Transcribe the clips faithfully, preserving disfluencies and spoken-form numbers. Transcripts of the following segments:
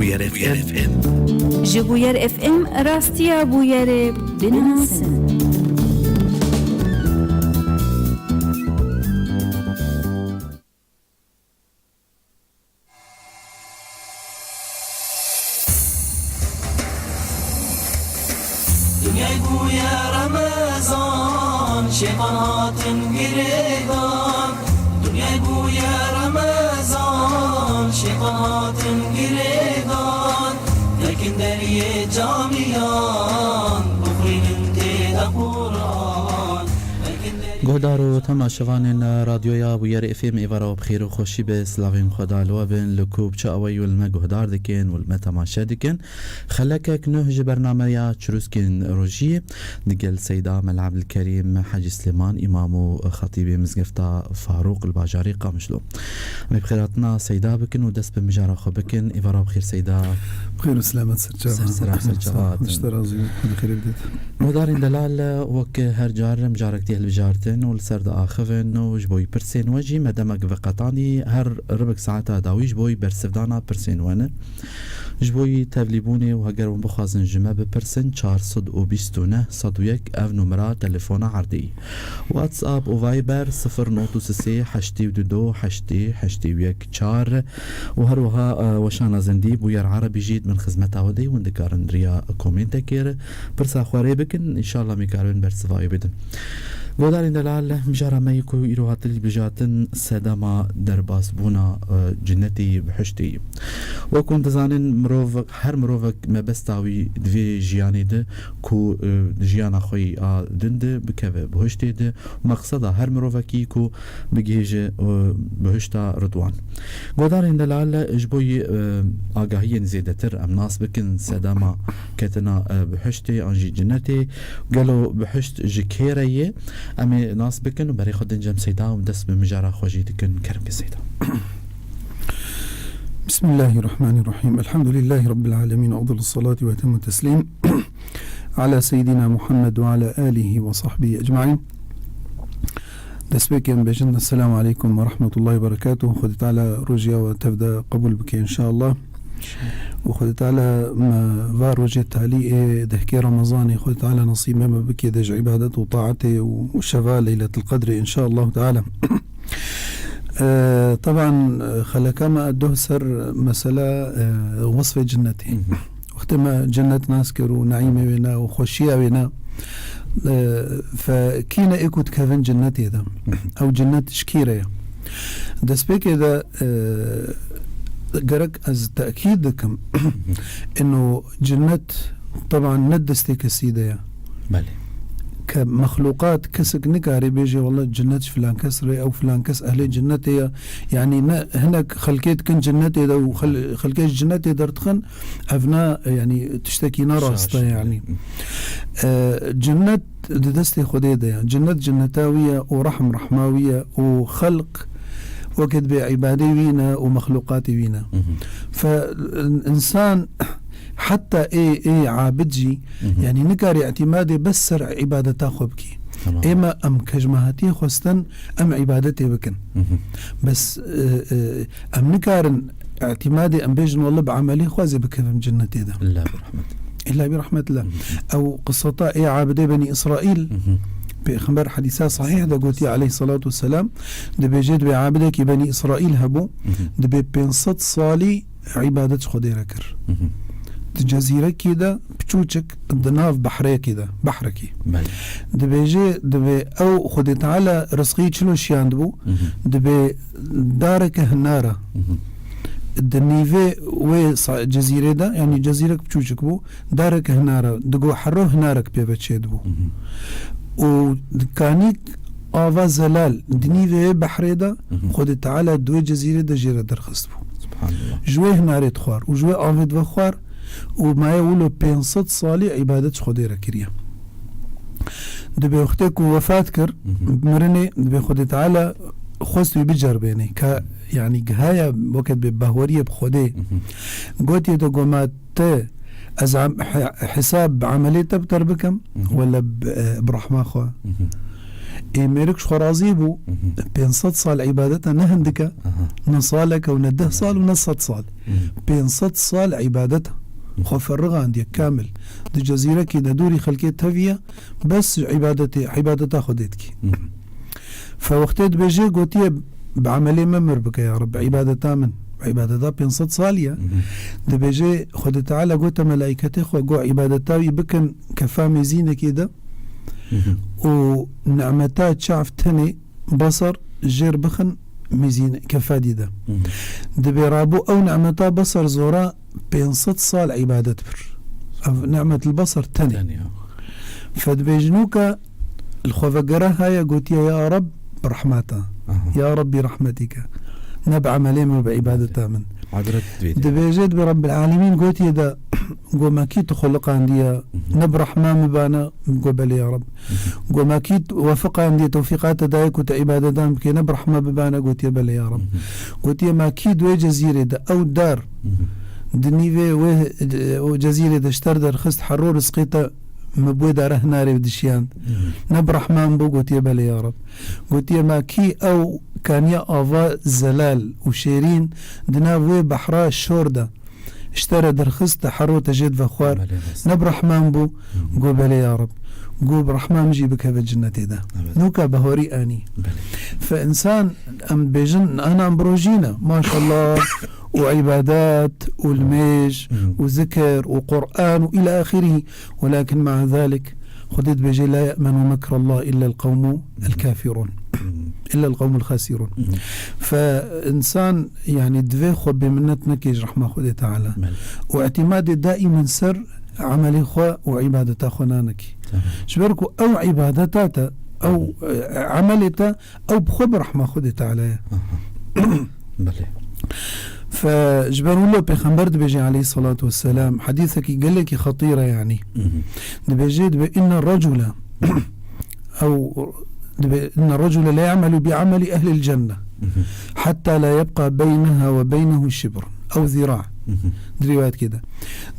Bûyer F M. Ji Bûyer F M rastiya bûyerê binasin. Dinyay bûye remezan, şeytan hatin girêdan. Dinyay bûye remezan, şeytan hatin girêdan. Nekin deriyê camiyan, bixwînin tê de Quran. Nekin deriyê Guhdar û temaşevanên Radyoya Bûyer F M, êvara we bi xêr û xweşî be, silavên Xweda li we bin, li ku bi çi awayî li me guhdar dikin û li me temaşe dikin. Xelekek nuh ji bernameya Çirûskên Rojiyê digel Seyda Mela Ebdilkerîm Hecî Silêman, îmam û xetîbê Mizgefta Farûq li bajarê Qamişlo. Em ê bi xêrhatina Seyda bikin û dest bi mijara xwe bikin. Êvara bi xêr Seyda. Bi xêr û selamet ser çava. Ser sera ser çava. Xweş te razî be. Xwedê xêrê bidêt. Guhdarên delal, wek her car mijarek tê hilbijartin û li ser diaxivin û ji bo wî pirsên we jî me demek veqetandî, her ribik saeta dawî ji bo wî bersivdana pirsên we ne. Ji bo wî tevlîbûnê û heger hûn bixwazin ji me bipirsin, çar sed û bîst û neh sed û yek ev numera telefona erdê. WhatsApp û Viber sifir nod û sê heştê û du heştê heştê û yek çar û her wiha, e, weşana zindî Bûyer Erebî jî di bin xizmeta we de ye, hûn dikarin riya komêntekê re pirsa xwe rê bikin, înşallah em ê karibin bersiva wê bidin. Guhdarên delal, mijara me yê ku îro hat hilbijartin sedema derbasbûna, e, cinnetê yê bihiştê ye. Wek hûn dizanin, mirov, her mirovek mebesta wî di vê jiyanê de ku, e, di jiyana xwe yî a din de bikeve bihiştê de, mexseda her mirovekî ku bigihêje, e, bihişta Ridwan. Guhdarên delal, ji bo yê, e, agahiyên zêdetir em nas bikin sedema ketina, e, bihiştê an jî cinnetê, gelo bihişt ji kê re ye? Em ê nas bikin û berê xwe din cem Seyda û dest bi mijara xwe jî dikin. Kerem ke Seyda. بسم الله الرحمن الرحيم. الحمد لله رب العالمين. أفضل الصلاة وأتم التسليم على سيدنا محمد وعلى آله وصحبه أجمعين. Destpêkê em bêjin, Esselamu aleykum ve rahmetullahi ve berekatuh. Xwedê Teala rojiya we tev de qebûl bike, înşallah. Û Xwedê Teala me va rojê talî ê dehkê Remezanê, Xwedê Teala nesîbê me bike de ji îbadet û taetê û şeva Leyletul Qedrê, înşallah Teala. E, teban, e, xeleka me doh ser mesela, e, wesfê cinnetê. Hı hı. Wextê me cennet nas kir û neîmê wê ne û xweşiya wê ne, e, fe kî ne ê ku dikevin cennetê de? Ew cennet ji kî re ye? Destpêkê de, e, gerek ez tekîd dikim, ino cennet teban ne destê kesî de ye. Belê. Ke mexluqat, kesek nikare bêje, "Wele cennet ji filan kes re, ew filan kes ehlê cennetê ye." Yanî ne hinek xelkê dikin cennetê de û xel-, xelkê ji cennetê derdixin, ev ne, yanî tiştekî ne rast e, yanî. E, cennet di destê Xwedê de ye. Cennet cenneta wî ye û rehm rehma wî ye û xelq weke dibê îbadê wî ne û mexluqatê wî ne. Hı hı. Fe in-, însan heta ê, ê abid jî, Hı hı. yanî nikarî îtîmadê bes ser îbadeta xwe bikî. Tamam. Ê me em ke ji me hatiye xwestin, em îbadetê bikin. Hı hı. Bes, e, e, em nikarin îtîmadê em bêjin, "Wele bi emelê xwe ez ê bikevim cennetê de." Îlla bi rehmet. Îlla bi rehmetillah. Hı hı. Ew qiseta ê abidê Benî Îsraîl, Hı hı. Pêxember hedîsa sahîh de gotiye aleyhissalatu vesselam, dibêje, dibê abidekî Benî Îsraîl hebû, Hı hı. dibê pênc sed salî îbadet ji Xwedê re kir. Hı hı. Di cezîrekî de, piçûçik, di nav behrekî de, behrekî. Belê. Dibêje, dibê ew Xwedê Teala rizqî çilo şiyandibû, Hı hı. dibê dareke hinara. Hı hı. Di nîvê wê sa-, cezîrê de, yanî cezîrek piçûçik bû, dareke hinara, digo hero hinarek pê ve çêdibû. Hı hı. Û dikanîk ava zelal, di nîvê behrê de, Hı hı. Xwedê Teala di wê cezîrê de jê re derxistibû. Subhanallah. Ji wê hinarê dixwar û ji wê avê divexwar û maye wilo pênc sed salî îbadet ji Xwedê re kiriye. Dibê wextê ku wefat kir, Hı hı. mirinê, dibê Xwedê Teala xwest wî biceribêne, ka, yanî, gihaya weke dibê bahweriyê bi Xwedê. Hı hı. Gotiye de goma te, ez am-, he-, hesab bi emelê te bi te re bikim, Hı hı. wele bi, e, bi rehma xwe. Hı hı. Ê mêrik ji xwe razî bû. Mhm. Pênc sed sal îbadeta ne hindik e, Aha. ne salek e û ne deh sal û ne sed sal. Mhm. Pênc sed sal îbadeta. Mhm. Xwe feriqandiye kamil. Di cezîrekî de dûrî xelkê teviye, bes îbadetê, îbadeta Xwedê dikî. Mhm. Fe wextê dibêje gotiye, bi emelê me mir bike ya Reb, îbadeta min. Îbadeta pênc sed salî ye. Mhm. Dibêje Xwedê Teala gote melaîketê xwe, go îbadeta wî bikin kefa mêzînekê de. Mhm. Û nimeta çav tenê basar jêr bixin mêzîn kefa dî de. Mhm. Dibê rabû ew nimeta basar zora pênc sed sal îbadet bir. Ev nimet li basar tenê. Tenê, ya. Fe dibêjin û ke li xwe vegere haya gotiye, "Ya Reb, bi rehmeta. Aha. Ya Reb, bi rehmetîke. Ne bi emelê min, bi îbadeta min." Adret dibê. Dibêje dibê Rebbil Alemîn gotiye de, go me kî tu xuliqandiye, Mhm. ne bi rehma min bana, go belê ya Reb. Mhm. Go me kî wefiqandiye, tewfîqate daye ku te îbadetan bike, ne bi rehma bibana, gotiye belê ya Reb. Mhm. Gotiye me kî di wê cezîrê de, ew dar, Mhm. di nîvê wê, o cezîrê de ji te re derxist, hero rizqê te me bi wê dare hinarê dişiyand. Mhm. Ne bi rehma min bû, gotiye belê ya Reb. Gotiye me kî ew kaniya ava zelal û şêrîn di nav wê behra şor de ji te re derxist, te hero te jê dive xwar, Belê rast. ne bi rehma min bû, Hı hı. go belê ya Reb. Go bi rehma min jî bikeve cinnetê de. Evet. Nûka bahorî anî. Belê. Fe însan, em dibêjin, ana em bi rojî ne. Maşallah, û îbadet, û limêj, Hı. û zikir, û Qur'an, û îlâ axirî. Welakin ma'a zalik, Xwedê dibêje, "La ye'menu mekrallah illa el-qewmu el-kafirun." Hı. "Illa el-qewmu el-khasirun." Hı. Fe însan, yanî, divê xwe bêminnet neke ji rehma Xwedê Teala. Belê. Û îtîmadê daîmen ser emelê xwe û îbadeta xwe nanekî. Tamam. Ji ber ku ew îbadeta te, ew, Hı. e, emelê te, ew bi xwe bi rehma Xwedê Teala ye. Aha. Belê. Fe ji ber wilo Pêxember dibêje aleyhissalatu vesselam, hedîsekî gelekî xetîr e, yanî. Hı hı. Dibêje, dibe, "Inne recule", ew dibe, "Inne recule le ya'melu bi ameli ehlil cenne, Hı hı. hatta la yebqa beyneha ve beynehu şibrun ew zira." Hı hı. Di rîwayetkê de.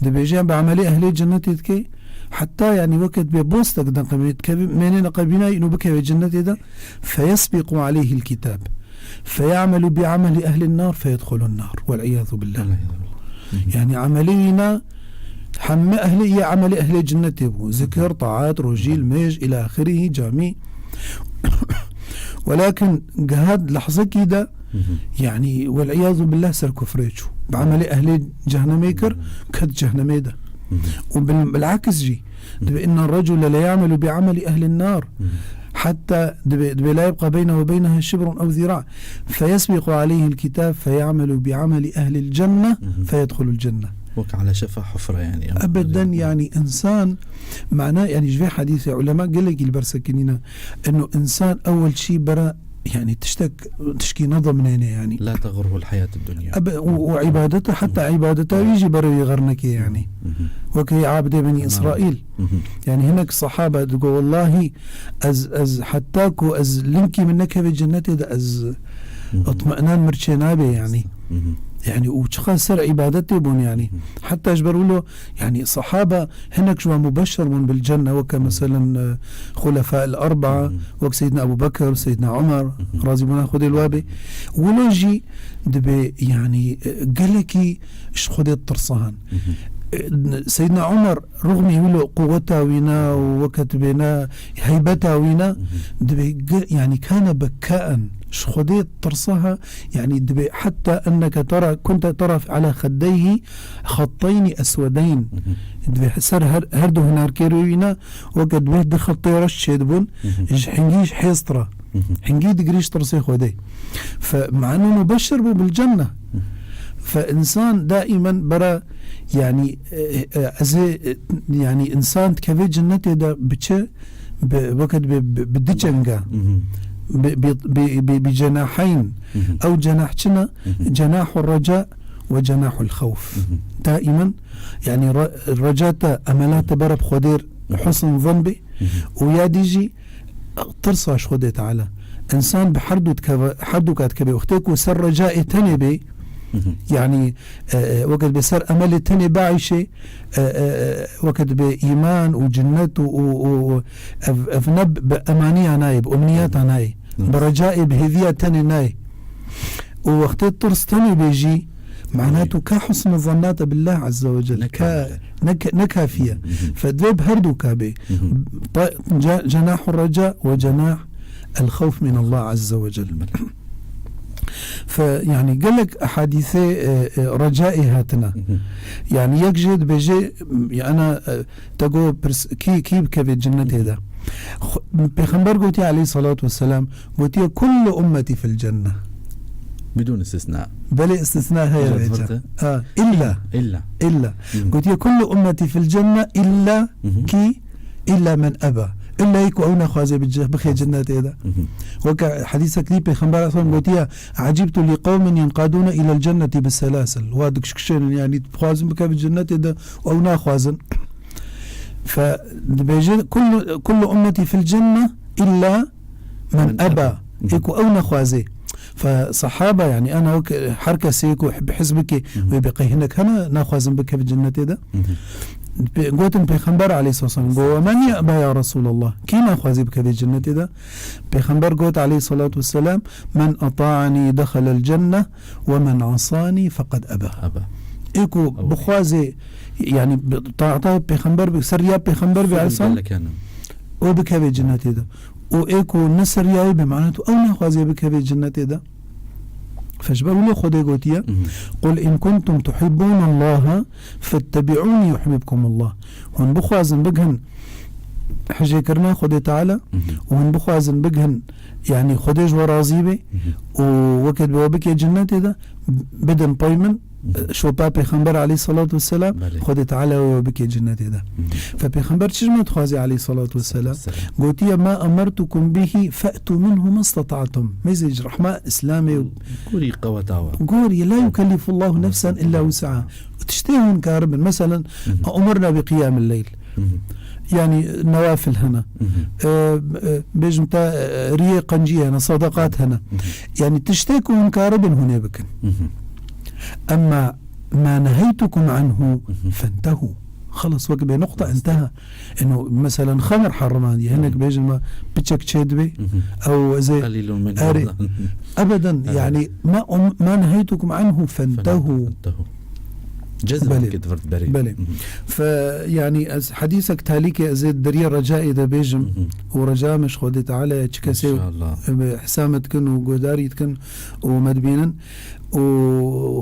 Dibêje, "Bi amelê ehlê cennetê dike, heta, yanî, weke dibe bostek de qebî-, dikeve, mênê neqebîna û bikeve cennetê de, feyesbiqu aleyhil kitab." Feyamelu bi ameli ehlin nar feyedxulun nar. Vel iyazu billah. Vel iyazu billah. Hı hı. Yani amelî wîna hemme ehlî yê amelî ehlê cinnetê bû. Zikir, taat, rojî, Hı hı. limêj, ila axirî, camî. Welakin gehad lehzekî de, Hı hı. yani, vel iyazu billah ser kufrê çû. Bi amelî ehlê cehnemê kir, Hı hı. ket cehnemê de. Hı hı. Û bil, bilakis jî, Hı. Dibe, "Inna recule le ya'melu bi ameli ehlin nar." Hı. Hatta dibe, dibe, "La yebqa beynehu ve beyneha şibrun ew zira." Feyesbiqu aleyhil kitab feya'melu bi ameli ehlil cenne Hı hı. feyedhulul cenne. Wek ala şefa hufre yani. Ebeden yani insan, mana yani ji vê hadîsê ulema gelekî li ber sekinîne. Eno insan ewel çî bera yani tiştek, tişkî nedimnêne yani. La teğurhul hayatud dunya. Ebe-, û, û îbadete, heta îbadeta wî jî berê wî xerr neke yani. Hı hı. Weke abdê Benî Tamam. Îsraîl. Hı hı. Yani hinek sahabe digo, "Wellahî ez, ez heta ku ez linkî min nekeve cennetê de ez Hı hı. itminan mir çê nabe yani." Hı hı. Yani û çiqa ser îbadetê bûn yani. Hı hı. Heta ji ber wilo yani sahabe hinek ji wan mubeşer bûn bil cenne, weke meselen, e, Xulefâ el Arba'a, Hı hı. wek Seyyidina Ebu Bekir, Seyyidina Umar, Hı hı. razî bûna Xwedê li we bê. Wilo jî dibe, yani, e, gelekî ji Xwedê tirsan. Hı hı. E, Seyyidina Umar, rixmî wilo quweta wîna û weke dibêne heybeta wîna, Hı hı. dibe ge-, yani, kane bekkaen, ji Xwedê tirsa ha, yani, dibe hatta enneke tera, kunte tera ala xeddeyhi xetteyni eswedeyn. Hı hı. Dibe ser her, her du hinarkê rê wîna, weke dibe du xetê reş çêdibûn, Hı hı. ji hingî ji hêz tira. Hı hı. Hingî digirî ji tirsê Xwedê. Fe, manu mubeşir bû bil cenne. Hı. Fe, insan daimen bera, yani, e, e, ez ê, e, yani, insan dikeve cennetê de biçe, bi, weke dibe bi, bi du çenga. Hı hı. Bi, bi, bi, bi, bi cenaheyn. Hı hı. Ew cenah çi ne? Hı hı. Cenahu reca ve cenahul xewf. Hı hı. Daimen, yani, re-, reca te, emela te bera bi Xwedê Hı hı. husn zan bê. Hı hı. Û ya dî jî tirsa ji Xwedê Teala. Însan bi her du dikeve, her du kat dikeve. Wextê ku ser recaê tenê bê, Hı hı. Yanî, e, e, wekî dibê ser emelê tenê bieyşê, e, e, e, wekî dibê îman û cinnet û, û, û, û ev, ev ne bi emaniya nayê, bi umniyata nayê. Hı. Bi recaê, bi hêviya tenê nayê. Û wextê tirs tenê bê jî, manatû ka husnû zannate billah azze ve cel. Ne Ka, kamil e. ne ka-, ne kafî ye. Hı hı. Fe divê bi her du ka bê. Hı hı. Ta-, ce-, cenahur reca ve cenah el xewf min Allah azze ve cel. Fe, yanî gelek ehadîsê, e, e, recaê hatine. Hı hı. Yanî yek jê dibêje, ya ana, e, te got pirs, kî, kî bikevê cinnetê de? Xu-, Pêxember gotiye aleyhissalatu vesselam, gotiye, "Kullu ummeti fil cenne." Bidûn istisna. Belê istisna heye Îlla vêca. Dibirte? Ha, illa. Illa. Illa. Hı. Gotiye, "Kullu ummeti fil cenne illa Hı hı. ki, illa men eba." Îlla ku ew naxwaze bi ce-, bixê cinnetê de. Hı hı. Weke hedîsek dî Pêxember aleyhisselam gotiye, "Acibtu li qewmin yenqadûne ilel cenneti bi selasil." Wa dikişkişênin, yanî dixwazin bikevin cinnetê de, ew naxwazin. Fe dibêje, "Kullu, kullu ummeti fil cenne illa men Men eba." eba. Hı hı. Ê ku ew nexwaze. Fe sehaba, yanî ana wek her kesê ku bi his bike, Hı hı. wê bê qey hinek hene naxwazin bikevin cinnetê de. Hı hı. Pê-, gotin Pêxember aleyhisselam, go, "Ve men ya'ba ya Resulallah?" Kî naxwaze bikevê cinnetê de? Pêxember got aleyhissalatu vesselam, "Men ata'ani dehalel cenne ve men asani feqad eba." Eba. Ê ku Ew. bixwaze, yanî bi taata Pêxember bi, ser riya Pêxember bi Xwedin aleyhisselam, gelek hene. o bikevê cinnetê de. Û ê ku ne ser riya wê be, mana tu ew naxwaze bikevê cinnetê de. Fe ji ber wilo Xwedê gotiye, Hı hı. "Qul in kuntum tuhibbûnallaha fettebi'ûnî yuhbibkumullah." Hûn bixwazin bighin hijêkirina Xwedê Teala Hı hı. û hûn bixwazin bighin, yanî Xwedê ji we razî be Hı hı. û wekî dibê we bike cinnetê de, bidin pey min, Hı hı. şopa Pêxember aleyhissalatu vesselam, Belê. Xwedê Teala wê we bike cinnetê de. Hı hı. Fe Pêxember çi ji me dixwaze aleyhissalatu vesselam? Selam. Gotiye, "Ma emertukum bihi fe'tu minhu mastata'tum." Mêzê ji rehma Îslamê û Gorî qeweta we. Gorî, "La yukellifullahu nefsen illa wus'aha." Tiştê hûn karibin. Meselen, Hı hı. "Umirna bi qiyamil leyl." Hı hı. Yanî, newafil hene. Hı hı. E, e, bêjim te, e, riyê qenciyê hene, sadaqat hene. Hı hı. Yanî, tiştê ku hûn karibin hûn ê bikin. Hı hı. Emma ma neheytukum anhu Hı hı. fentehu. Xelas, wek bê nuqta Xelas. enteha. Eno, meselen, xemr herimandiye. Hinek Hı hı. bêjin me piçek çê dibê, Hı hı. ew ez ê Qalîlun min erê. Ebeden, Ebeden. yanî, ma, um, ma neheytukum anhu fentehu. Fentehu. Cezm Belê. kê divirt berê. Belê. Hı hı. Fe, yanî, ez hedîsek talîkê ez ê deriyê recayê de bêjim Hı hı. û reca me ji Xwedê Teala ye çi kesê, İnşallah. e, hisa me dikin û guhdarî dikin û me dibînin. Û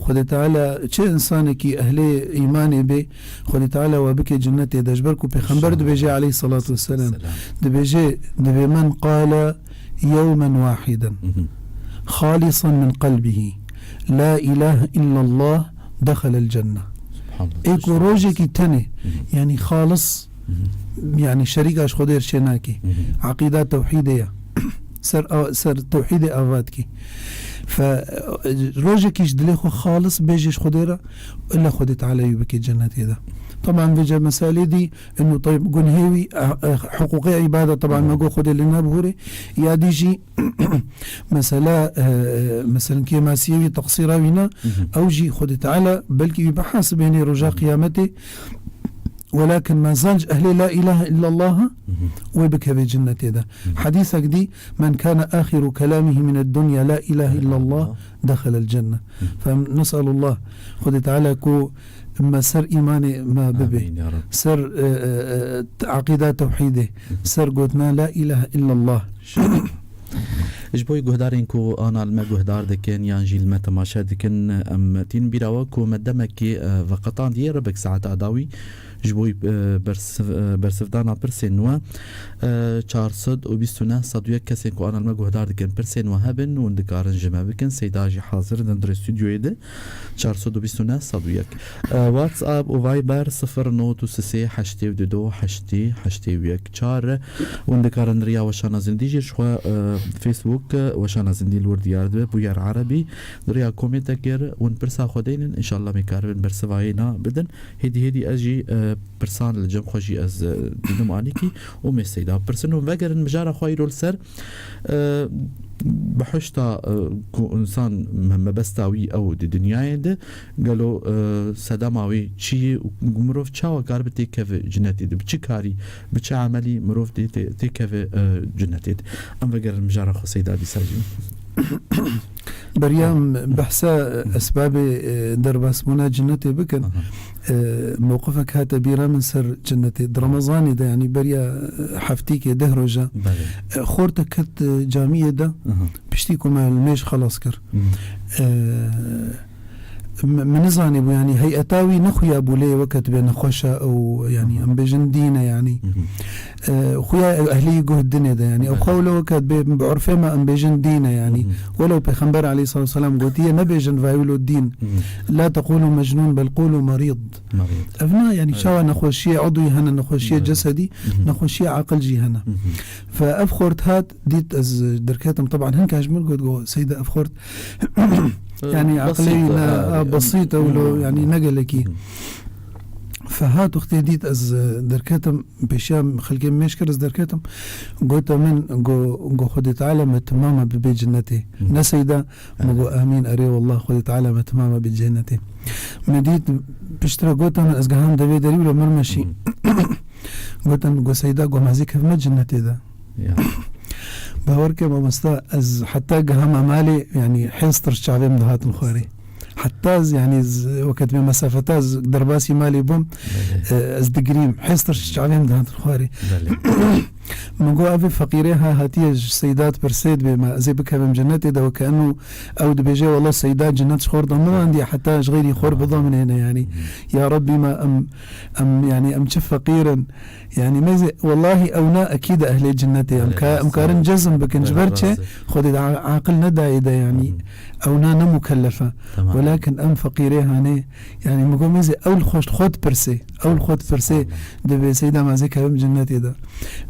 Xwedê Teala çi insanekî ehlê îmanê bê, Xwedê Teala we bike cinnetê de, ji ber ku Pêxember İnşallah. dibêje aleyhissalatu vesselam. Selam. Dibêje, dibê, "Men qala yewmen wahiden, Hı hı. xalisan min qelbihi, la ilahe illallah, dehalel cenne." Subhanallah. Ê ku Subhanallah. rojekî tenê, Hı hı. yanî xalis, Hı hı. yanî şerîka ji Xwedê re çê nake. Hı hı. Eqîda tewhîdê ye. Ser a-, ser tewhîdê ava dikî. Fe, e, rojekî ji dilê xwe xalis bêjê ji Xwedê re, illa Xwedê Teala wî bike cennetê de. Teban vêca meselê dî, inu tayb gunhê wî, e, e, hiqûqê îbada, teban Hı. me got Xwedê lê nebihûrê. Ya dî jî, mesela, e, e, mesela kêmasiyê wî, teqsîra wî ne, Hı hı. ew jî Xwedê Teala belkî wî bihasibênê roja Hı hı. qiyametê. Welakin ma zal ji ehlê la ilahe illallah Hı hı. wê bikevê cinnetê de. Hı hı. Hedîsek dî, "Men kana axiru kelamihi min ed-dunya la ilahe illallah, dehalel cenne." Hı. Fe nes'alullah, Xwedê Teala ku me ser îmanê me bibe. Amîn ya Rab. Ser, e, e, e, eqîda tewhîdê. Hı hı. Ser gotina la ilahe illallah. Ji bo guhdarên ku ana li me guhdar dikin yan jî li me temaşe dikin, em tînin bîra we ku me demekê, e, veqetandiye, rebek saeta dawî ji bo, e, bersiv-, e, bersivdana pirsên we, e, çar sed û bîst û neh sed û yek kesên ku ana li me guhdar dikin pirsên we hebin, hûn dikarin ji me bikin. Seyda jî hazir in hundirê stûdyoyê de. Çar sed û bîst û neh sed û yek. E, WhatsApp û Viber sifir not û sê heştê û du heştê heştê û yek çar. Hûn dikarin riya weşana zindî jî ji xwe, e, Facebook, e, weşana zindî li wir diyar dibe, bûyer erebî. Di riya komêntekê re hûn pirsa xwe deynin, înşallah em ê karibin bersivayê na bidin. Hêdî hêdî ez jî, e, pirsan li cem xwe jî ez, e, didim alîkî û em ê Seyda pirsin û vegerin mijara xwe îro li ser, e, Bihişta, e, ku însan me-, mebesta wî ew di dinyayê de, gelo, e, sedema wî çi ye û mirov çawa karibe têkeve cinetê de? Bi çi karî, bi çi emelî mirov tê-, tê-, têkeve, e, cinetê de? Em vegerin mijara xwe Seyda dîsa jî. Beriya em behsa esbabê, e, derbasbûna cinetê bikin. Aha. E, mewqifek hate bîra min ser cinetê. Di Remezanê de, yanî beriya, e, heftîkê, deh roja, Belê. e, xortek ket, e, camiyê de, Aha. piştî ku me li mêj xelas kir. Hı. E, m-, min nizanîbû, yanî heyeta wî nexuyabû lê weke tu bê nexweş e û, yanî, Aha. em bêjin dîn e, yanî. Hı hı. E, xuya ehlî guh dinê de, yanî. Ew Belê. Xwe wilo weke bê, bi urfê me em bêjin dîn e, yanî. Hı hı. Welew Pêxember aleyhissalatu vesselam gotiye, nebêjin vay wilo dîn. Hı hı. La tequlu mecnun bel qulu merid. Merid. Ev na, yanî, Evet. çawa nexweşiyê udwî hene, nexweşiyê Evet. cesedî, Hı hı. nexweşiyê aqil jî hene. Hı hı. Fe ev xort hat, dît ez derketim. Teban hinka ji min got, got, Seyda ev xort, yanî, Besît aqilê e, ne, ha, ha, besît e wilo, hı. yanî, ne gelekî. Hı hı. Fe hat wextê dît ez, e, derketim, pêşiya xelkê mêj kir ez derketim. Gote min, go, go Xwedê Teala me timama bibe cennetê. Hı. Ne Seyda? Min got, Evet. "Amîn, erê wallah, Xwedê Teala me timama bibe cennetê." Me dît, piştre gote min, ez geham devê derî wilo mir meşî. Hı. Gote min, go Seyda, go mazî kevme cennetê de. Ya. Bawer ke mamosta, ez heta gehama malê, yanî hêstir çavêm dihatin xwarê. Heta ez, yanî, z-, weke dibê mesafeta ez derbasî malê bûm, Belê. e, ez digirîm. Hêstir çavêm dihatin xwarê. Belê. Min got, "Ev ê feqîrê ha hatiye ji Seyda dipirsê, dibê me ez ê bikevim cennetê de, weke eno ew dibêje, wela Seyda cennet ji xwe re damirandiye, heta ji xeyrî xwe re Tamam. bidaminêne, yanî. Hmm. Ya Rabbî me em, em, yanî, em çi feqîr in." Yanî, mêzê, wellahî ew na ekîd e ehlê cennetê. Em Belê, ka-, em rast karin e. cezm bikin. Ji Belê, ber çi? rast e. Xwedê de a-, aqil nedayê de, yanî. Hı hı. Ew na ne mukellef e. Tamam. Welakin em feqîrê hanê, yanî, min got, mêzê, ew li xwe, xwe dipirsê. Ew li xwe dipirsê. Tamam. Dibê Seyda mazê kevim cennetê de.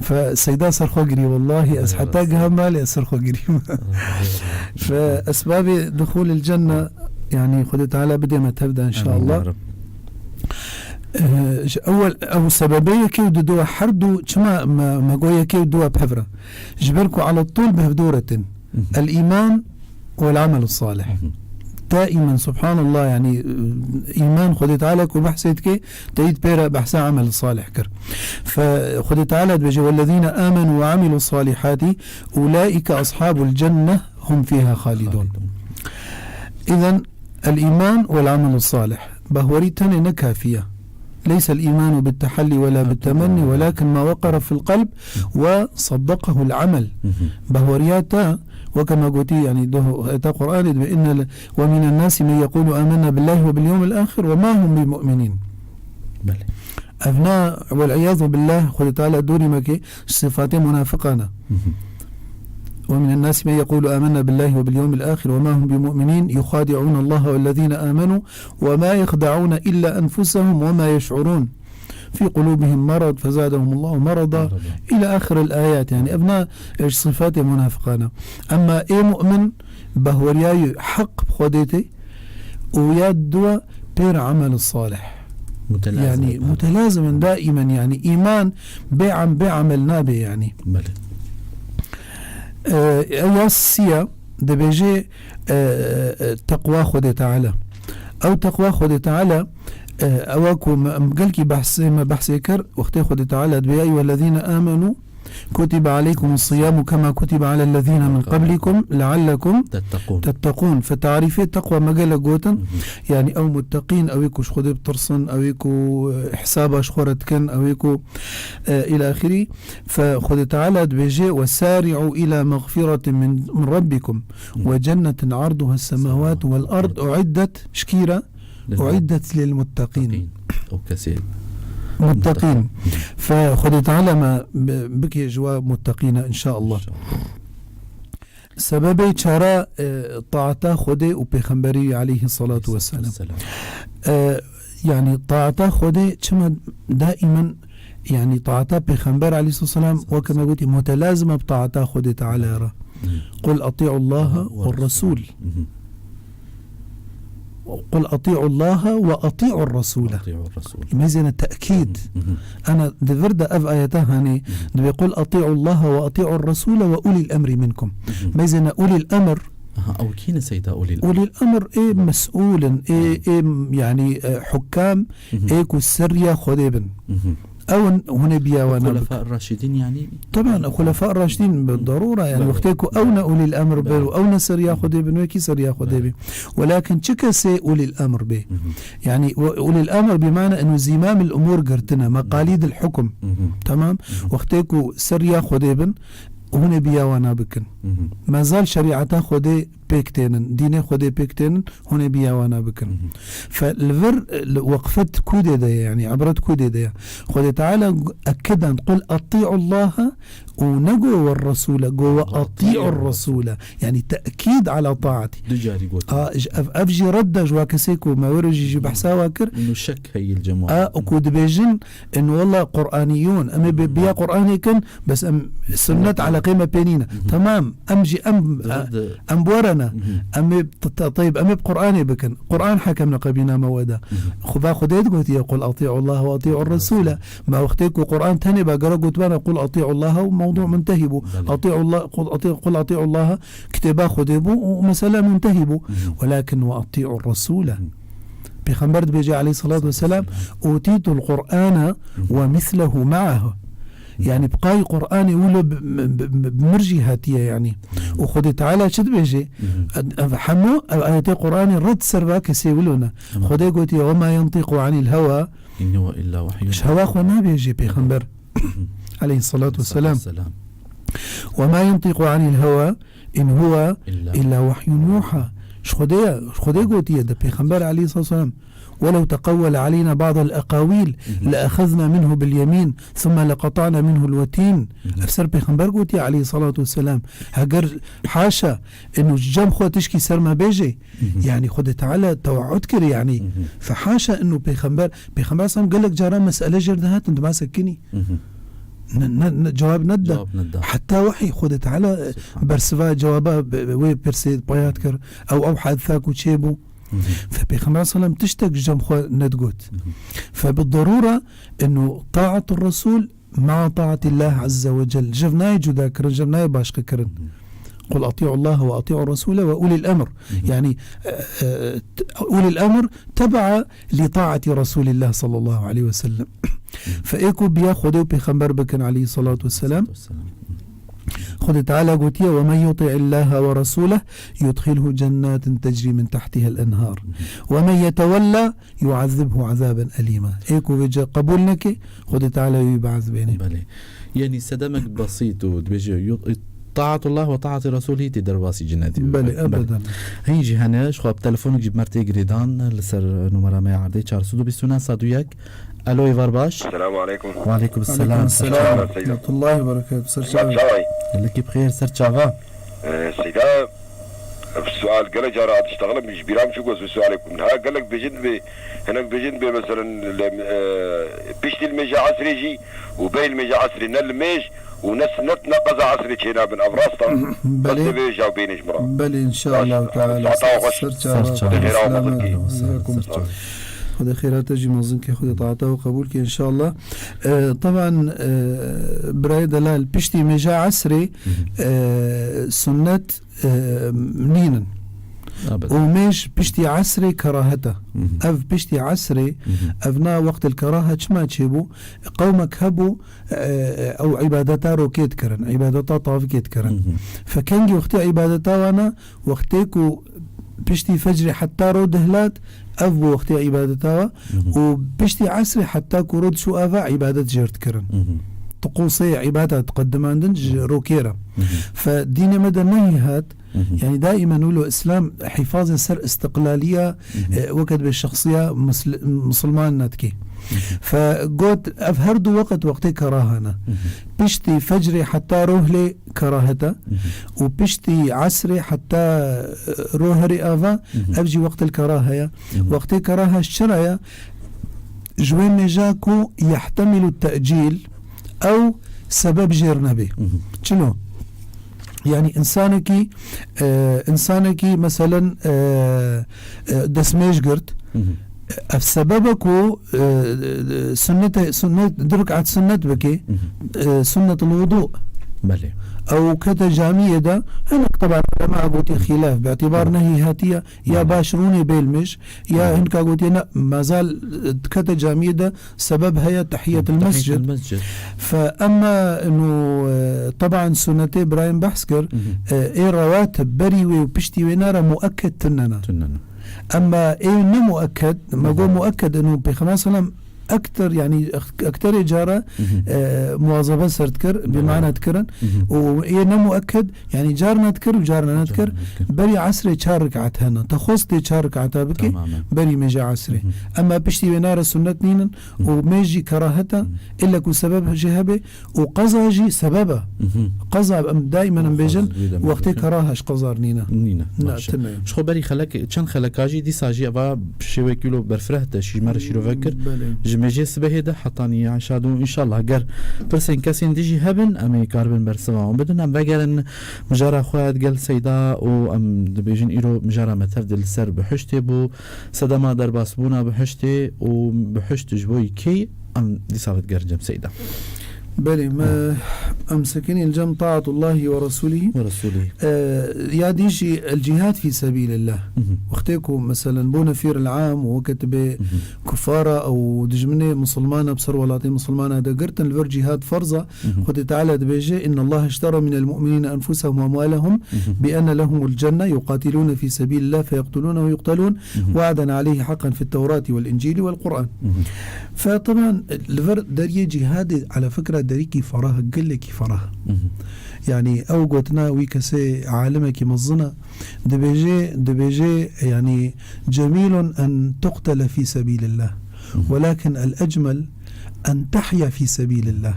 Fe Seyda ser xwe girî, wellahî, ez Belê, heta rast e. giha malê ez ser xwe girîm. Rast e. Fe esbabê duxulil cenne, yanî, Xwedê Teala bidê me tev de, Amîn, înşallah. ya Rab. Ee, ji ewel, ew sebebê yekê û didowa her du, çima me, me got yekê û diwa bi hev re? Ji ber ku ala tol bi hev dû re tên. Mhm. El îman wel amel salih. Mhm. Daimen, subhanallah, yanî, e, îman Xwedê Teala ku behsê dike, teyîd pê re behsa amel salih kir. Fe Xwedê Teala dibêje, "Wellezîne amenu ve amilu salihati ulaike ashabul cenne hum fîha xalidun." Xalidun. Îzen, El-îman wel-amelu salih. Bahwerî tenê ne kafî ye. Leysel îmanu bit-tehellî wela bit-temennî, welakin ma weqara fil-qelb we saddaqahul-amel. Hı hı. Bahweriya te, weke me gotî, yanî doh heta Qur'anê dibe, "Inne le-, ve minen nasi men yekulu amenna billahi ve bil-yewmil-ahir ve ma hum bi-mu'minin." Belê. Ev na, wel-iyazu billah, Xwedê Teala dorî me ke sifatê munafiqan e. Hı hı. "Ve minen nasi men yekulu amenna billahi ve bil-yewmil-ahir ve ma hum bi-mu'minin, yuxadi'unallaha vellezîne amenu ve ma yexda'une illa enfusehum ve ma yeş'urun. Fi qulubihim merad fezadehumullahu merada." Merada. Ila ahiril ayat. Yanî, ev na, e, ji sifatê munafiqan e. Emma ê mu'min, bahweriyayî heq bi Xwedê tê û ya dua pêr amel salih. Mutelazim Yanî, e. mutelazim in daimen, yanî, îman bê am-, bê amel nabe, yanî. Belê. E, ew ya siya dibêje, e, e, teqwa Xwedê Teala. Ew teqwa Xwedê Teala, e, ewa ku me, em gelkî behsê, me behsê kir, wextê Xwedê Teala dibê, "Ya eyyuhellezîne amenu, kutibe aleykumus siyamu kema kutibe alellezîne min qablikum leallekum Tettekûn. tettekûn." Fe tarîfê teqwa me gelek gotin. Hı hı. Yanî ew mutteqîn, ew ê ku ji Xwedê bitirsin, ew ê ku, e, hesaba ji xwe re dikin, ew ê ku, e, îla axirî. Fe Xwedê Teala dibêje, "Wesari'u ila mexfiratin min, min rabbikum Hı. ve cennetin arduha semawatu vel ard uiddet." Ji kî re? Lil Uiddet lil muttaqîn. Muttaqîn. O kesê Muttaqîn. Muttaqîn. Fe Xwedê Teala me bi-, bike ji wa muttaqîna, înşallah. İnşallah. Sebebê çara, e, taata Xwedê û Pêxemberî aleyhissalatu vesselam. Vesselam. E, yanî taata Xwedê çima daimen, yanî taata Pêxember aleyhissalatu vesselam, weke me gotî, mutelazim e bi taata Xwedê Teala re. Hı. "Qul ati'u Allaha Ve ve Resul." Hı hı. قل أطيعوا الله وأطيعوا الرسول. أطيعوا الرسول. Mêzêne tekîd. Mhm. Ana di vir de ev ayeta hanê, Mhm. dibê قل أطيعوا الله وأطيعوا الرسول وأولي الأمر منكم. Mhm. Mêzêne ulîl emr. Aha, ew kî ne seyda ulîl emr? Ulîl emr ê Mhm. mesûl in, ê, Mhm. ê, yanî, e, hukam, Mhm. ê ku ser riya Xwedê bin. Mhm. Ew in hûn ê biya wan Xulefâ bikin. Raşidîn yanî? Teban, Xulefâ Raşidîn bi Belê. derûra, yanî Belê. wextê ku ew ne ulîl emr bin Belê. û ew ne ser riya Xwedê bin, wê kî ser riya Xwedê Belê. bê. Welakin çi kesê ulîl emr bê? Mhm. Yanî, u-, ulîl emr bi mana inu zîmamil umûr girtine, meqalîdil hukm. Mhm. Tamam? Mhm. Wextê ku ser riya Xwedê bin, hûn ê biya wana bikin. Mhm. Mezal şerîeta Xwedê pêk tênin, dînê Xwedê pêk tênin, hûn ê biya wana bikin. Mhm. Fe li vir, li weqfet kûdê de ye, yanî ibret kûdê de ye. Xwedê Teala ekidan, "Qul ati'u Allaha" û ne go "we Resûle", go "we ati'u Resûle". Yanî tekîd ala taatî. Du carî gotin. A, j-, ev, ev jî redda ji wa kesê ku me were jî, jî behsa wa kir. Inu şek heyî li cem wan. A, û ku dibêjin, in wela Qur'aniyûn, em ê bi-, biya Qur'anê kin, bes em sunnet eleqê me pê nîne. Mhm. Tamam, em jî em, Di vir de em bi we re ne. Mhm. Em ê t-, t-, teyb, em ê bi Qur'anê bikin. Qur'an hekem li qebîna me weda. Mhm. Xuda Xwedê digotiye, "Qul ati'u Allah ve ati'u Resûle." Ma wextê ku Qur'an tenê be, gerek gotibana, "Qul ati'u Allah" û mewdu muntehî bû. Belê. "Ati'u Allah, qul ati-, qul ati'u Allah", kitêba Xwedê bû û mesele muntehî bû. Mhm. Welakin "ve ati'u Resûle." Mhm. Pêxember dibêje aleyhissalatu vesselam, "Utitul Qur'ana ve mislehu ma'ahu." Yanî bi qayî Qur'anê wilo bi, bi, bi, bi mir jî hatiye yanî. Û Xwedê Teala çi dibêje? Ev, ev hemû, ev ayetê Qur'anê red ser va kesê wilo ne. Xwedê gotiye, "Ve ma yentiqu anil hewa." "In huve illa wehyun." Ji hewa xwe nabêje Pêxember. Aleyhissalatu vesselam. Ve ma yentiqu anil hewa, "In huve illa wehyun yuha." Ji Xwedê ye, ji Xwedê gotiye de Pêxember aleyhissalatu vesselam, "Welev teqewwele aleyna ba'del eqawîl, le exezna minhu bil yemîn, thumme leqeta'na minhu l wetin." Ev ser Pêxember gotiye aleyhissalatu vesselam. Heger haşa, inu cem xwe tişkî ser me bêje, yanî Xwedê Teala tewaud kir, yanî fe haşa inu Pêxember, Pêxember sam gelek caran mesele jêr dihatin, dima sekinî. Ne, ne, ne, cewab nedida. Cewab nedida. Heta wehî Xwedê Teala, Subhan. bersiva cewaba be-, be-, wê pirsê payat kir. Ew, ew hadisa ku çêbû. Fe Pêxember sallam tiştek ji cem xwe nedigot. Fe bi derûra inu taat Resul ma taat Allah azze ve cel. Jev nayê cuda kirin, jev nayê başqe kirin. "Qul ati'u Allah ve ati'u Resule ve ulil emr." Yanî, e, e, t-, ulil emr teba'a li taati Resulillah sallallahu aleyhi ve sellem. Fe ê ku biya Xwedê û Pêxember bikin aleyhissalatu vesselam. Xwedê Teala gotiye, "Ve men yuti'illaha ve rasulehu yudkhilhu cennatin tecri min tahtiha'l enhar. Ve men yetewella yu'azzibhu azaben elîma." Ê ku vê ce qebûl neke, Xwedê Teala wî biazibêne. Belê. Yanî sedemek besît û dibêje, yu-, taatullah ve taatî Resûlî tê derbasî cenetî. Belê, Belê. ebeden. Hîn jî hene, ji xwe bi telefonek jî bi me re tê girêdan, li ser numara me ya erdê çar sed û bîst û neh sed û yek. Alo, êvar baş. Selamu aleykum. Ve aleykum selam. Aleykum selam. Ser çava. Rahmetullahi ve berekatuhu. Ser çava. Gelekî bi xêr, ser çava. Ee, Seyda, Ev sual gelek cara hat diştexile, min ji bîra min çû, ku ez vê sualê bikim. Ha, gelek bêjin dibê, hinek bêjin dibê, meselen, li, e, piştî li mêja esrê jî û bey li mêja esrê ne li mêj û ne sinet ne qeza esrê çênabin. Ev rast e? Belê. Bes divê jaw bênê ji min re. Belê, inşallah Baş. teala. Saeta xweş. Ser çava. Ser çava. Xêra Selamet. Xwedê xêra te jî mezin ke, Xwedê taeta we qebûl ke, inşallah. E, teban, e, birayê delal, piştî mêja esrê, e, sunnet e, nînin. Ebed. Û mêj piştî esrê kerahet e. Hı hı. Ev piştî esrê, Hı hı. ev na wextil kerahe çima çêbû? Qewmek hebû, e, ew îbadeta rokê dikirin, îbadeta tavikê dikirin. Hı hı. Fe kengî wextê îbadeta wan e, wextê ku piştî fecrê heta ro dihlat, ev bû wextê îbadeta we. Hı hı. Û piştî esrê heta ku ro diçû ava îbadet jêr dikirin. Hı hı. Tiqûsê îbadet qedimandin ji Hı hı. rokê re. Hı hı. Fe dînê me de nehî hat, Hı hı. yanî daîmen wilo Îslam hîfazê ser îstiqlaliya, Hı hı. e, weke dibê şexsiya misl-, misilman ne dikê. Hı hı. Fe got, ev her du weqt wextê keraha ne. Hı hı. Piştî fecrê heta rohlê kerahet e. Hı hı. Û piştî esrê heta, e, roherê ava, Hı hı. ev jî wextil kerahe ye. Hı hı. Wextê kerahe ji çi re ye? Ji wê mêja ku yehtemîlu te'cîl, ew sebeb jêr nebê. Hı hı. Çilo? Yani insanekî, e, insanekî meselen, e, e, destmêj girt. Hı hı. Ev sebebe ku, e, sunnete, sunnet, du rekat sunnet bike, Hı hı. e, sunnetul wudu. Belê. Ew kete camiyê de, hinek teban ulema gotî xîlaf, bi îtibar Hı. nehî hatiye, ya Belê. baş rûnê bêl mij, ya Hı. hinka gotiye ne, mazal, e, kete camiyê de sebeb heye tehiyetul Tehiyetul mescid. mescid. Fe emma inu, e, teban sunnetê Ibrahim behs kir, Hı hı. e, ê rawatib berî wê û piştî wê nara muekked tunne ne. Tunne ne. Emma ê ne muekked, me got Hı hı. muekked inu Pêxember sallam ekter, yani ekterê cara, Hı hı. e, muwazebe ser dikir, bi Belê. mana dikirin. Hı hı. Û ê ne muekked, yani carna dikir û carna nedikir. Carna nedikir. Berî esrê çar rekat hene. Te xwest tê çar rekata bike, Tamamen. berî mêje esrê. Hı hı. Emma piştî wê nare sunnet nînin Hı. û mêj jî kerahet e, Hı. ille ku sebeb jê hebe û qeza jî sebeb e. Hı hı. Qeza em daimen em bêjin, Qeza jî de wextê mekruh e. keraha ji qezar nîne. Nîne, Na, baş e. tune ye. Ji xwe berî xelek, çend xeleka jî dîsa jî eva şêwekî wilo berfireh de, şî ji me re şîrove kir. Belê. Ji mêjê sibehê de heta nîya şad û înşallah ger pirsên kesên dî jî hebin, em ê karibin bersiva wan bidin. Em vegerin mijara xwe digel Seyda û em dibêjin îro mijara me tev de li ser bihuştê bû. Sedema derbasbûna bihuştê û bihuşt ji bo kê em dîsa vedigerin cem Seyda. Belê, me, em sekinîn cem taatullahi ve resulî. Ve resulî. E, ya dî jî el cihad fî sebîlillah. Hı hı. Wextê ku, meselen, bo nefîr el am û weke tibê Hı hı. kufara ew dijminê misilmana bi ser welatê misilmana de girtin, li vir cihad ferz e. Hı hı. Xwedê Teala dibêje, "Inna Allah iştera minel mu'minîne enfusehum ve emwalehum Hı hı. bi enne lehumul cenne yuqatilûne fî sebîlillah feyeqtulûne ve yuqtelûn." Hı hı. Wa'den aleyhi haqqan fit Tewrati vel İncili vel Kur'an. Hı hı. Fe teban li vir deriyê cihadê ala fikra derîkî ferah, gelekî ferah. Hı hı. Yani ew gotina wî kesê alimekî mezin e, dibêje, dibêje yani cemîlun en tuqtele fî sebîlillah. Hı hı. Welakin el ecmel en tehya fî sebîlillah.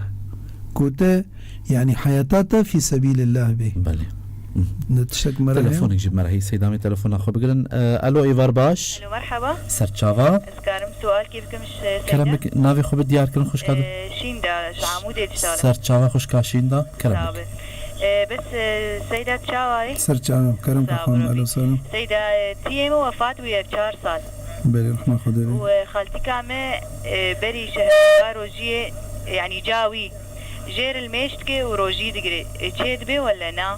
Ku te Yani heyata te fî sebîlillah bê. Belê. Hı. Ne tiştek me re heye? Telefonek jî me re heye. Seyda, em ê telefona xwe bigirin. E, alo, êvar baş. Alo, merhaba. Serçava. Ez karim sualkî bikim ji Seyda? Kerem bik, navê xwe bi diyar kirin, xwişka di- E, Şînda, ji Amûdê dişa re. Serçava xwişka Şînda, kerem bik. Sağ ol. E, bes, e, Seyda çawa ye? Serçava, kerem Sağ ol, kaxwam, Rabbi. Alo, selam. Seyda, e, tiyê min wefat bûye çar sal. Belê, rehma Xwedê be. Û, e, xaltika me, e, berî şehra rojiyê, e, yanî ca wî jêr li mêj dike û rojî digire. E, çê dibe wele na?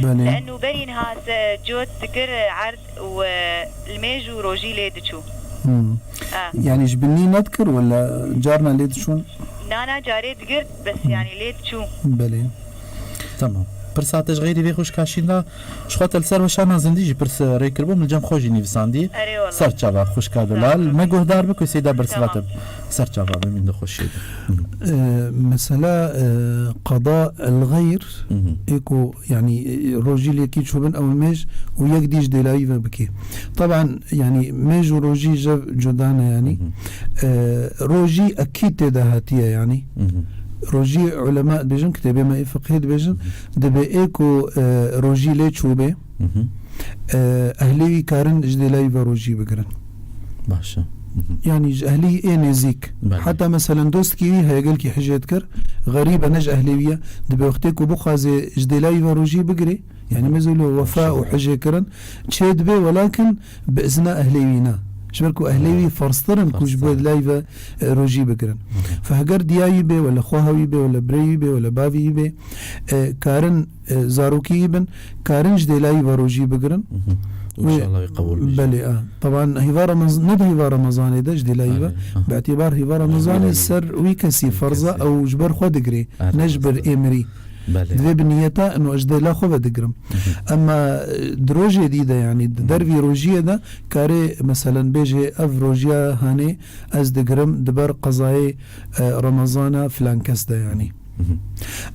Belê. Leenu berî niha se cot dikir, e, erd û, e, li mêj û rojî lê diçû. Hmm. Ha. Yani ji binî nedikir wele carna lê diçûn? Na, na, carê digir, bes Hmm. yani lê diçû. Belê. Tamam. Pirsa te ji xeyrî vê xwişka Şînda, ji xwe te li ser weşana zindî jî pirs rê kiribû, min cem xwe jî nivîsandî. Erê wala. Ser çava xwişka Sağ Delal. ol. Me guhdar bike Seyda bersiva Tamam. te. Ser çava bimîn di xweşiyê de. Hı hı. E, mesela, e, qada el xeyr, Hı hı. ê ku, yani, e, rojî lê kî çûbin ew mêj û yek dî ji dêlayî ve bikê. Taban, yani, mêj û rojî jev cuda ne, yani. Hı hı. E, rojî ekîd tê de hatiye, yani. Hı hı. Rojî ulema dibêjin, kitêbê me ê fiqhê dibêjin, Hı hı. dibê ê ku, e, rojî lê çûbê, Hı hı. e, ehlê wî karin ji dêlayî ve rojî bigirin. Baş e. Hı hı. Yani ji ehlî ê nêzîk. Belê. Heta meselen dostkî wî heye gelkî hijê dikir, xerîb e, ne ji ehlê wî ye. Dibê wextê ku bixwaze ji dêlayî ve rojî bigirê, yani Hı hı. mezelo wefa û Maşallah. hijê kirin, çê dibe welakin bi izna ehlê wî ne. Ji ber ku ehlê wî Hı. ferztir in ku ji bo Ferztir in. dêlayî ve, e, rojî bigirin. Hı hı. Fe heger diyayî be, wele xweha wî be, wele birê wî be, wele bavî wî be, e, karin, e, zarokî bin, karin ji dêlayî ve rojî bigirin. Mhm. Wê Înşallah wê qebûl bî. Belê, a. Teban hêva Remez-, ne di hêva Remezanê de ji dêlayî ve. Belê, aha. Bi îtibar hêva Remezanê Belê. ser wî kesî Wî ferz e, kesî. ew ji ber xwe digirê, Aha, ne ji ber rast e. ê mirî. Belê. Divê bi niyeta ino ez ji dêla xwe ve digirim. Mhm. Emma, e, di rojê dî de, yanî di Mhm. dervî rojiyê de karê, meselen, bêjê ev rojiya hanê ez digirim di ber qezayê, e, Remezana filan kes de, yanî. Mhm.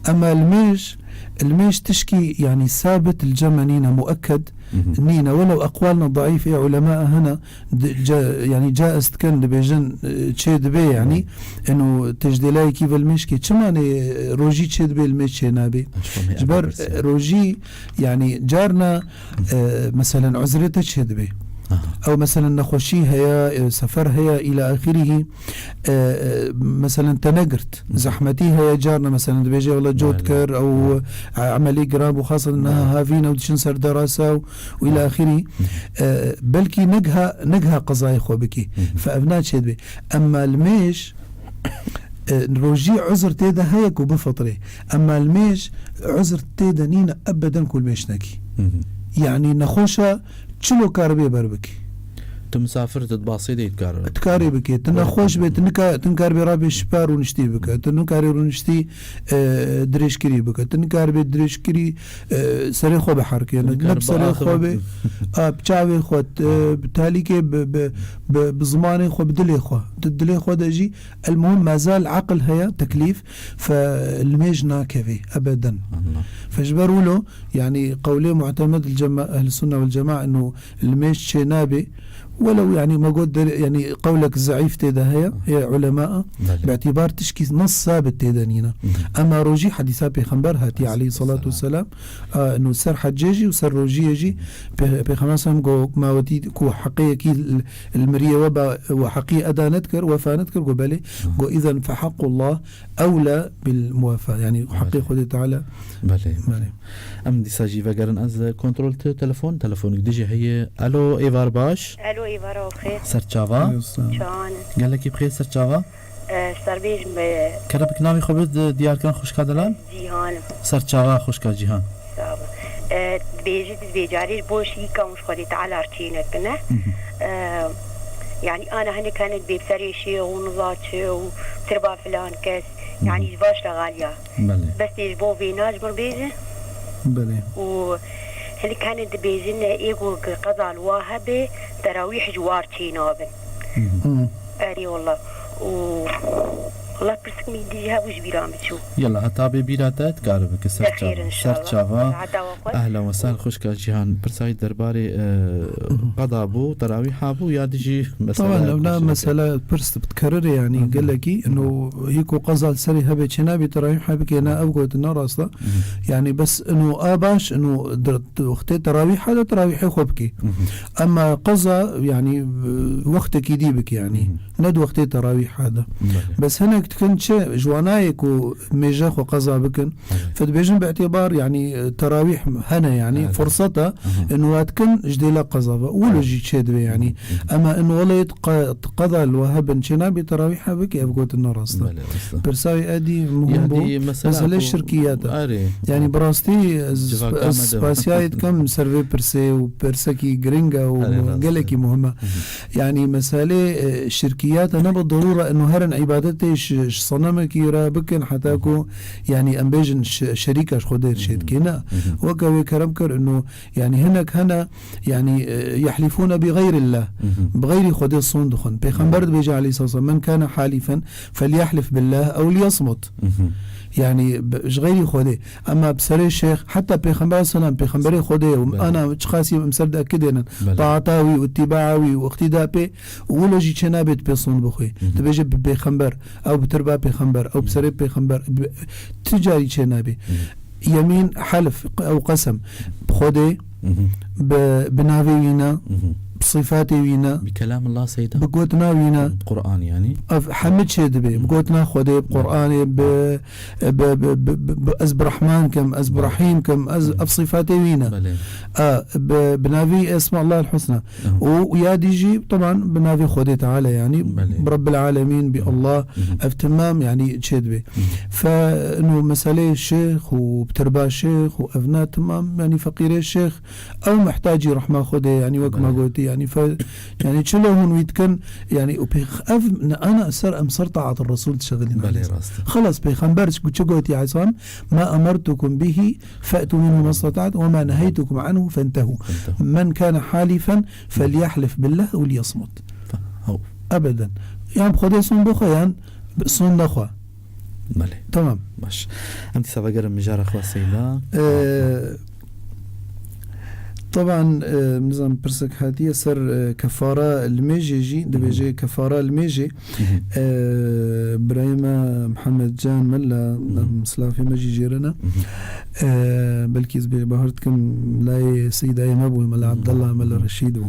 Ema li mêj, li mêj tişkî, yanî, sabit li cem me nîne, muekked Mhm. nîne. Welew eqwalna daîf ê ulema hene, di-, ca-, yanî, caiz dikin, dibêjin, e, çê dibe, yanî. Mhm. Eno têjdêlayekî ve li mêj kê. Çima nê rojî çê dibe, li mêj çê nabe? Ji ber, e, rojî, yanî, carna, e, meselen, uzrê te çê dibe. Aha. Ew, meselen, nexweşî heye, e, sefer heye, îla axirî. e, e, meselen te negirt. Zehmetî heye carna, meselen dibêje wele cot kir ew, e, emelî giran bû, xasan niha havîn ew diçin ser derasa û, û ila axirî. E, belkî negiha, negiha qezayê xwe bikî. Fe ev naçê dibê. Emma li mêj, e, rojî uzr tê de heye ku bifitrê. Emma li mêj uzr tê de nîne ebeden ku li mêj nekî. Yanî nexweşa çilo karibê ber bikî. Tu misafir, tu di basê de dikar. Dikarê bikê. Tu nexweş bê, tu nika-, tu nikaribê rabê şipa rûniştî bike. Tu nikarê rûniştî, e, dirêjkirî bike. Tu nikaribê dirêjkirî, e, serê xwe biherike. Ne bi serê xwe bê. A, bi çavê xwe, e, bi talîkê, bi, bi, bi, bi zimanê xwe, bi dilê xwe. Tu dilê xwe de jî, el muhim, mezal aqil heye, teklîf, fe li mêj nakevê, ebeden. Fe ji ber wilo, yanî qewlê mu'temed li cema-, ehl sunne vel cema, eno li mêj çê nabê. Welew, yanî, me got der-, yanî, qewlek zeîf tê de heye, yê ulema, bi îtîbar tişkî nas sabit tê de nîne. Ema rojî hedîsa pêxember hatiye aleyhissalatu vesselam, a, eno ser hecê jî û ser rojiyê jî pê-, pêxember sallam got, ma wetî ku heqê yekî li, li miriyê we ba, we heqî eda nedikir, wefa nedikir, got belê, got, îzen fe heqqullah ewla bil muwafa. Yanî heqê Xwedê Teala. Belê. Belê. Em dîsa jî vegerin, ez kontrol te telefon, telefonik dijî heye. Alo, êvar baş. Alo, êvara xêr. Serçava. Alo, sağ ol. Çawan. Gelekî bi xêr, serçava. E, serbêj be. Kere bi navê xwe bid, diyar kirin xwişka delal. Cîhan. Serçava xwişka Cîhan. Sağ ol. E, dibêjî, dibêjarî ji bo şîka û ji Xwedê Teala re çênekine. E, yanî ana hinek hene dibê bi serê şêx û niza çi û tirba filan kes. Yanî ji va ştexaliya. Belê. Bes tê ji bo vêna ji min bêje. Belê. Û hinek hene dibêjin, ê ku qeza li wa hebe, terawîh ji war çê nabin. Erê wallah. Û wallah pirsik min dijî hebû ji bîra min çû. Yala, heta bê bîra te dikare bike ser çava. Ser çava. Ehlen we sehlen xwişka Cîhan. Pirsayî derbarê, e, qeda bû, terawîha bû ya dijî mesela. Tamam, ew na mesela pirs dikerire yanî gelekî. Eno yê ku qeza li serê hebe çê nabê terawîha bike, na ev gotin ne rast e. Yanî bes eno a baş, eno di, di wextê terawîha de terawîhê xwe bike. Ema qeza yanî, e, wextekî dî bike yanî. Ne di wextê terawîha de. Belê. Bes hinek dikin çi, ji wanayê ku mêje xwe qeza bikin, fe dibêjin bi îtîbar, yanî, e, terawîh hene, yanî, furseta, eno wa dikin ji dêla qeza ve. Wilo jî çê dibe, yanî. Ema eno welê qe-, qeza li we hebin, çê nabê terawîha bike, ev gotin ne rast e. Belê, rast e. Pirsa wî edî muhim bû. Meselê şirkiyat e. Yanî, bi rastî, ez, ez spasiyayê dikim ser vê pirsê û pirsekî giring e û gelekî muhim e. Yanî meselê, e, şirkiyat e, ne bi derûre eno herin îbadetê ji, ji senemekî re bikin heta ku, yanî em bêjin şe-, şerîka ji Xwedê re çêdikê, ne. Weke wê kerem kir eno, yanî hinek hene, yanî, e, yehlifûne bi xeyrillah. Bi xeyrî Xwedê son dixwin. Pêxember dibêje aleyhisselam, "Men kâne halifen felyehlif billah ew liyesmut." Yanî, bi, ji xeyrî Xwedê. Ema bi serê şêx, heta Pêxember selam, Pêxemberê Xwedê ye, ana çiqasî em ser de kidênin. Belê. Taata wî û îtîbaa wî û îqtîda pê, û wilo jî çênabe tu pê sond bixwî. Dibêje bi Pêxember, ew bi tirba Pêxember, ew bi serê Pêxember, bi, tu carî çênabe. Yemîn, helf, ew qesem, bi Xwedê, bi, bi navê wî ne, bi sîfatê wî ne, bi kelamillah seyda, bi gotina wî ne. Quran yanî. Ev hemî çê dibe. Bi gotina Xwedê, bi Quranê, bi, bi, bi, bi, bi, bi, ez bi Rehman kim, ez bi Rahîm kim, ez ev sîfatê wî ne. Belê. A, bi, bi navî Esma Allah el Husna. Û ya dî jî, teban, bi navê Xwedê Teala, yanî, bi Rebbil Alemîn, bi Allah, ev timam, yanî, çê dibe. Fe, ino meseleyê şêx û tirba şêx û ev ne timam, yanî, feqîrê şêx, ew mihtacî rehma Xwedê, yanî, wek me gotî, yanî, fe, yanî, çilo hûn wî dikin, yanî, û pêx-, ev ne ana ser em ser taat Resul dişexilîn. Belê, rast e. Xelas, Pêxember çi, çi gotî, Eysan, "Ma emertukum bihi fe'tu minhu mastata'tum ve ma neheytukum anhu fentehu. Men kâne halifen felyehlif billah ew liyesmut." Ebeden. Yan bi Xwedê son bixwe, yan bi son nexwe. Belê. Tamam. Baş. Em dîsa vegerin mijara xwe seyda. Ee, Teban, e, nizam pirsek hatiye ser, e, kefara li mêjê jî, dibêje kefara li mêjê, e, birayê me Mihemed Can Mela, silavê me jî jê re ne. E, belkî ez bê bahar dikim, layê Seydayê me bû, Mela Abdullah, Mela Reşîd bû.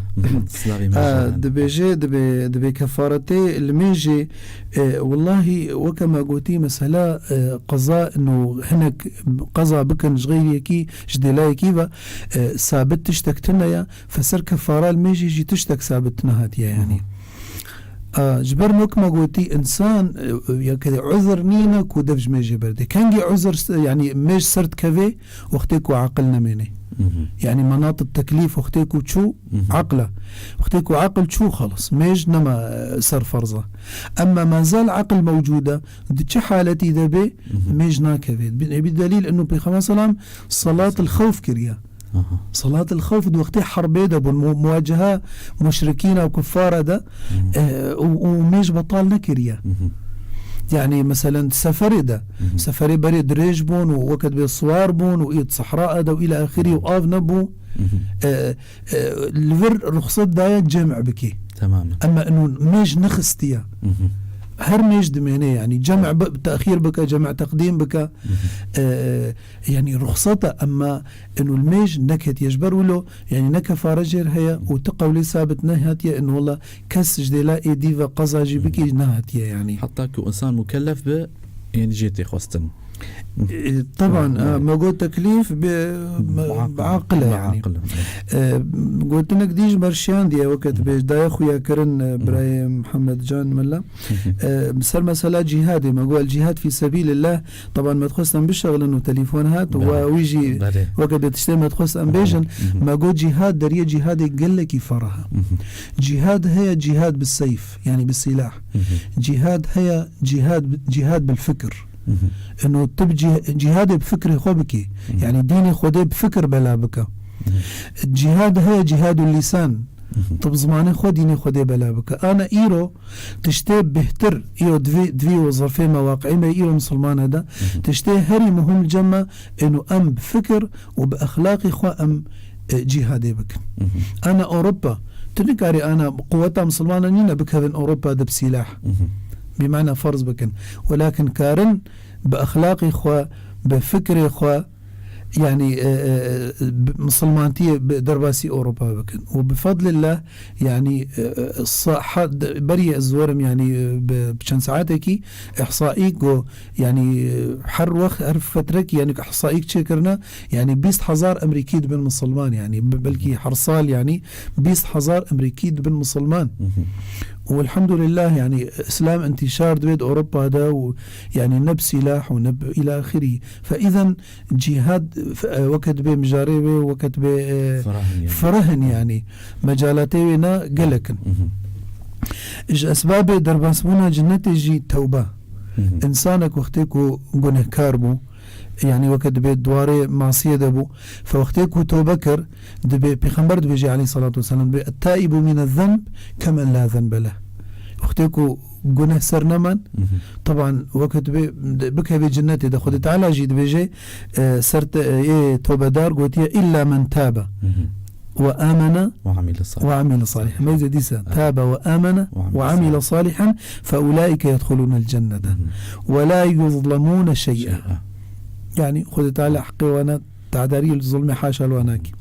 Silavê me E, jê re. Dibêje, dibê, dibê kefaretê li mêjê, e, wellahî weke me gotî, mesela, e, qeza, no, hinek qeza bikin ji xeyriyekî, ji dêlayekî ve, e, sabit tiştek tune ye, feser kefara li mêjê jî tiştek sabit nehatiye, yanî. A, ji ber wek me gotî, însan, e, ya ke uzr nîne ku dev ji mêjê berdê. Kengî uzr s-, yanî mêj ser dikevê, wextê ku aqil nemêne. Yanî menat teklîf wextê ku çû, aqil e. Wextê ku aqil çû, xelas. Mêj nema, e, ser ferz e. Emma mazal aqil mewcûd e, di çi haletî de bê, mêj nakevê. Bi, bi delîl inu Pêxember selam salat el xewf kiriye. Aha. Salat el xewf di wextê herbê de bûn, mu-, muwaceha muşrikîna û kuffara de, e, û, û mêj betal nekiriye. Yanî, meselen, di seferê de, seferê berê dirêj bûn û weke dibê siwar bûn û î di sehra de û îla axirî û av nebû. E, e, li vir ruxsat daye cem' bikê. Temamen. Emma inu mêj nexistiye. Her mêj dimêne, yanî cem' bi-, texîr bike, cem' teqdîm bike. E, yanî ruxsat e, emma inu li mêj neketiye. Ji ber wilo, yanî ne kefare jêr heye û ti qewlê sabit nehatiye, inu wela kes ji dêla êdî ve qeza jî bikî nehatiye, yanî. Heta ku însan mukellef be, yanî jê tê xwestin. E, teban, e, me got teklîf bi, bi aqil e, yanî. E, gotinek dî ji ber şiyandiye, weke dibêj daye xuyakirin, e, birayê Mihemed Can Mela. E, ser mesela cîhadê, me got el cîhad fî sebîlillah, teban me dixwest em bişexlin û telefon hat, wa wî jî weke bi tiştê me dixwest em bêjin, me got cîhad deriyê cîhadê gelekî ferah e. Cîhad heye, cîhad bi seyf, yanî bi sîlah. Cîhad heye, cîhad, cîhad bil fikir. Eno tu bi cih-, cîhadê bi fikrê xwe bikî. Yanî dînê Xwedê bi fikir bela bike. Cîhad heye, cîhadul lîsan. Tu bi zimanê xwe dînê Xwedê bela bike. Ana îro tiştê bêhtir, îro divê, divê wezifê me, waqiî me îro misilmane de, tiştê herî muhim cem me, eno em bi fikir û bi exlaqê xwe em e, cîhadê bikin. Ana Ewropa, tu nikarî ana quweta misilmana nîne bikevin Ewropa de bi sîlah. Bi mana ferz bikin. Welakin karin bi exlaqê xwe, bi fikrê xwe, yanî, e, e, e, bi misilmantiyê bi derbasî Ewropa bikin. Û bi fedlillah, yanî, e, e, sa-, ha-, de-, berî ez werim, yanî, e, bi, bi çend saetekî îhsaîk go, yanî, e, her wext, her fetrekî, yanî, îhsaîk çêkirine, Yanî bîst hezar Emerîkî dibin misilman, yanî be-, belkî her sal, yanî bîst hezar Emerîkî dibin misilman. Û elhamdulillah, yanî Îslam întîşar dibe di Ewropa de û yanî ne bi sîlah û ne bi îla axirî. Fe îzen cîhad, fe-, e, weke dibe mijarê wê, weke dibe, e, ferah in, yanî. Mecalatê wê ne gelek in. Ji esbabê derbasbûna cinnetê jî tewbe. Însanek wextê ku gunehkar bû, Yanî weke dibê di warê masiyê de bû. Fe wextê ku tobe kir, dibê, Pêxember dibêje aleyhissalatu vesselam, dibê, "Et-taibu mine zenb kemen la zenbe leh." Wextê ku guneh ser neman, teban weke dibê bikevê cinnetê de. Xwedê Teala jî dibêje, e, ser te-, ê tobedar gotiye, "Illa men tabe." Ve amene ve amile salih. Meyze dîsa. Tabe ve amene ve amile salihen fe ulaike yedhulûnel cennete ve la yuzlemûne şey'a. Yanî Xwedê Teala heqê wana tadarî zulmê haşa li wana kî.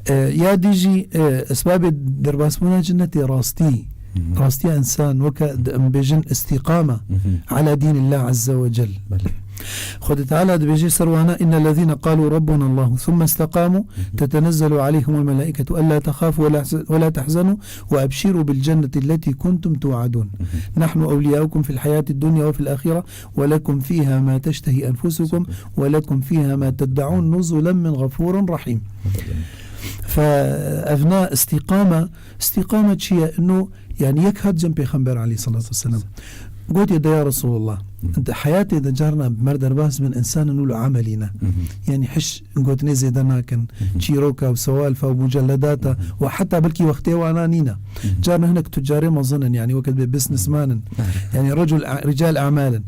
E, ya dî jî, e, esbabê derbasbûna cinnetê rastî. Rastiya însan weke em bêjin îstîqame ala dînillah azze ve cel. Xwedê Teala dibêje ser wana, "Innellezîne qalû rabbunallahu thumme istaqamû tetenezzelu aleyhimul melâiketu ellâ texâfû ve la, ve la tehzenû ve ebşirû bil cenneti lletî kuntum tu'adûn. Nahnu ewliyâukum fil hayâtid dunya ve fil ahire ve lekum fîhâ mâ teştehî enfusukum ve lekum fîhâ mâ tedde'ûn nuzulen min ğafûrin rahîm." Fe evna îstîqame, îstîqame çi ye? Ino, yanî yek hat cem Pêxember aleyhissalatu vesselam. Gotiye de, "Ya Resulallah, di heyatê de carna mer derbas bin însanên û li amelî ne." Yanî hiş gotinê zêde nakin, çîroka û sewalfa û mucelledata û heta belkî wextê wana nîne. Carna hinek tucarê mezin in, yanî weke dibê businessman in. Yanî recul a-, rical amal in.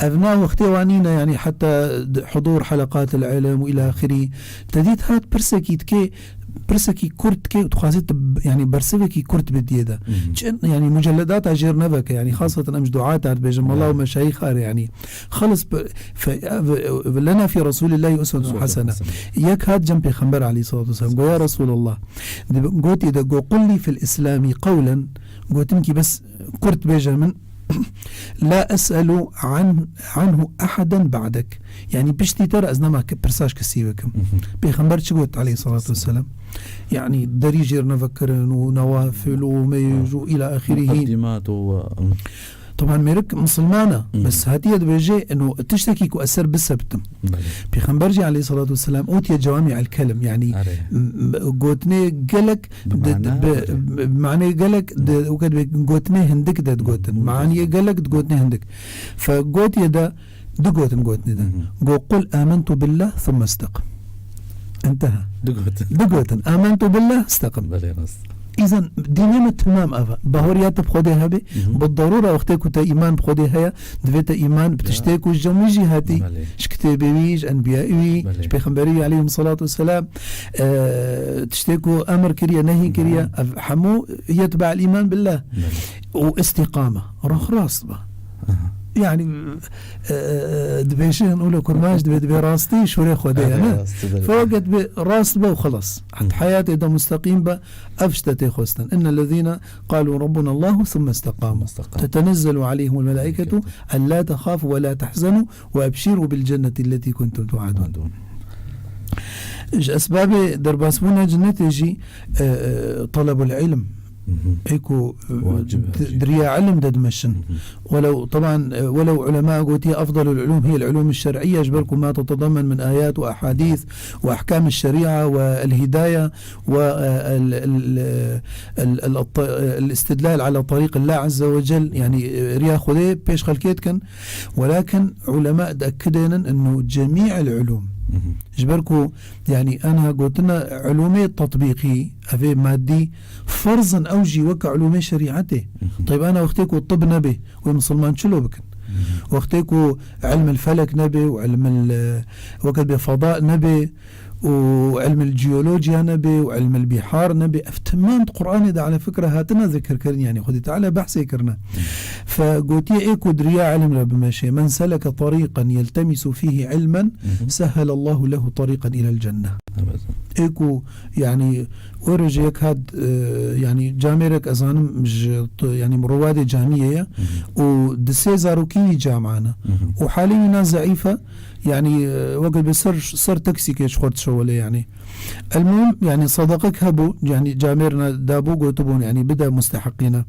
Evna wextê wan nîne, yanî heta di hudûr heleqatil ilm û ila axirî. Te dît hat pirsekî dikê, pirsekî kurt ke, tu xwazî tu, yani bersivekî kurt bidiyê de. Mhm. Çi, yani mucelledata jêr neveke, yani xasatan em ji duata dibêjin, mala û Evet. meşayîxa re, yani. Xelis bi, fe, ve, ve lena fî Resûlillahî uswetun Uswetun hasene. hasene. Yek hat cem Pêxember aleyhissalatu vesselam. Go, ya Resulallah. Di, gotiye de, go, "Qul lî fil Îslamî qewlen." Gotin ki bes kurt bêje min. "La es'elu an, anhu ahaden ba'dek." Yani piştî te re ez nema ke pirsa ji kesî bikim. Mhm. Pêxember çi got aleyhissalatu vesselam? Yani derî jêr nevekirin û newafil û meyj û ila axirîhî. Muqeddimat û, e, Taban mêrik misilman e, Mhm. bes hatiye dibêje, eno tiştekî ku ez ser bisebtim. Belê. Pêxember jî aleyhissalatu vesselam otiye cewami'el kelim, yani Are. m-, m-, gotinê gelek Bi di, di, mana bi, were. bi manê gelek di, Belê. weke dibê gotinê hindik de digotin. Mhm. Maniyê gelek di gotinê hindik. Fe gotiye de du gotin gotinê de. Mhm. Go, "Qul amentu billah thumma istaqim." Enteha. Du gotin. Du gotin. "Amentu billah istaqim." Belê, rast. Îzan dînê me temam ava. Bahoriya te bi Xwedê hebe, Mhm. bi darûra wextê ku te îman bi Xwedê heye, divê te îman bi Ya. tiştê ku ji cem wî jî hatî, Belê. ji kitêbê wî, ji enbiyayê wî, Belê. ji pêxemberê wî aleyhim salatu vesselam, e, tiştê ku emir kiriye, nehî kiriye, Belê. ev hemû yetbe'el îman billah. Belê. Û îstîqame. Rah rast be. Aha. Yani, e, e, dibêjin, û li kurmanc dibê, dibê rastî şûrê Xwedê ye, Belê, ne? rastî, belê. Fewqet bi rast be û xelas. Hat Hı. heyatê de musteqîm be, ev ji te tê xwestin. "Innellezîne qalû rabbunallahu thumme istaqamû. Thumme istaqamû. Tetenezzelu aleyhimul melâiketu Melâiketu. ellâ tehâfû ve lâ tehzenû ve ebşirû bil cenneti lletî kuntum tu'adûn." Tu'adûn. Ji esbabê derbasbûna cennetê jî, e, e, talebul ilm. Mhm. Ê ku, e, Wacib e d-, jî. di riya ilm de dimeşin. Mhm. Welew, taban, e, welew ulema gotiye efdalul ulûm hiyel ulûm şer'iyye, ji ber ku ma tetedammen min ayat ve ahadîth ve ahkam şerî'a ve el hidaya, و، آه، ال-، ال-، ال-، ال-، الط-، الاستدلال على طريق الله عز وجل، يعني، آه، riya Xwedê pêş xelkê dikin. Welakin ulema diekidênin inu cemî el ulûm. Mhm. Ji ber ku, yani, ana gotina ulûmê tatbîqî, evê madî, ferz in ew jî weke ulûmê şerîetê. Mhm. Teyb ana wextê ku tib nebe, wê misilman çilo bikin? Mhm. Wextê ku ilm el felek nebe û ilm el, e, weke bê feda nebe, û ilm el jeolojiya nebe û ilm el bihar nebe, ev temam di Qur'anê de ala fikre hatine zikirkirin, yani Xwedê Teala behsê kirine. Fe gotiye, ê ku di riya ilm re bimeşe, "Men seleke tariqen yeltemisu fihi ilmen, Mhm. sehhelallahu lehu tariqen ilel cenne." Evet. Ê ku, yani, wê rojê yek hat, e, yani, camêrek ez zanim ji t-, yani, mirowadê camiyê ye Mhm. û di sê zarokî wî camane. Mhm. Û halê wî na zeîf e, Yani, e, weke bi ser, ser taksîkê ji xwe dişewile, yani. Elmuhim, yani, sadaqek hebû, yani, camêrna dabû, gotibûn, yani, bide musteheqîne. Mhm.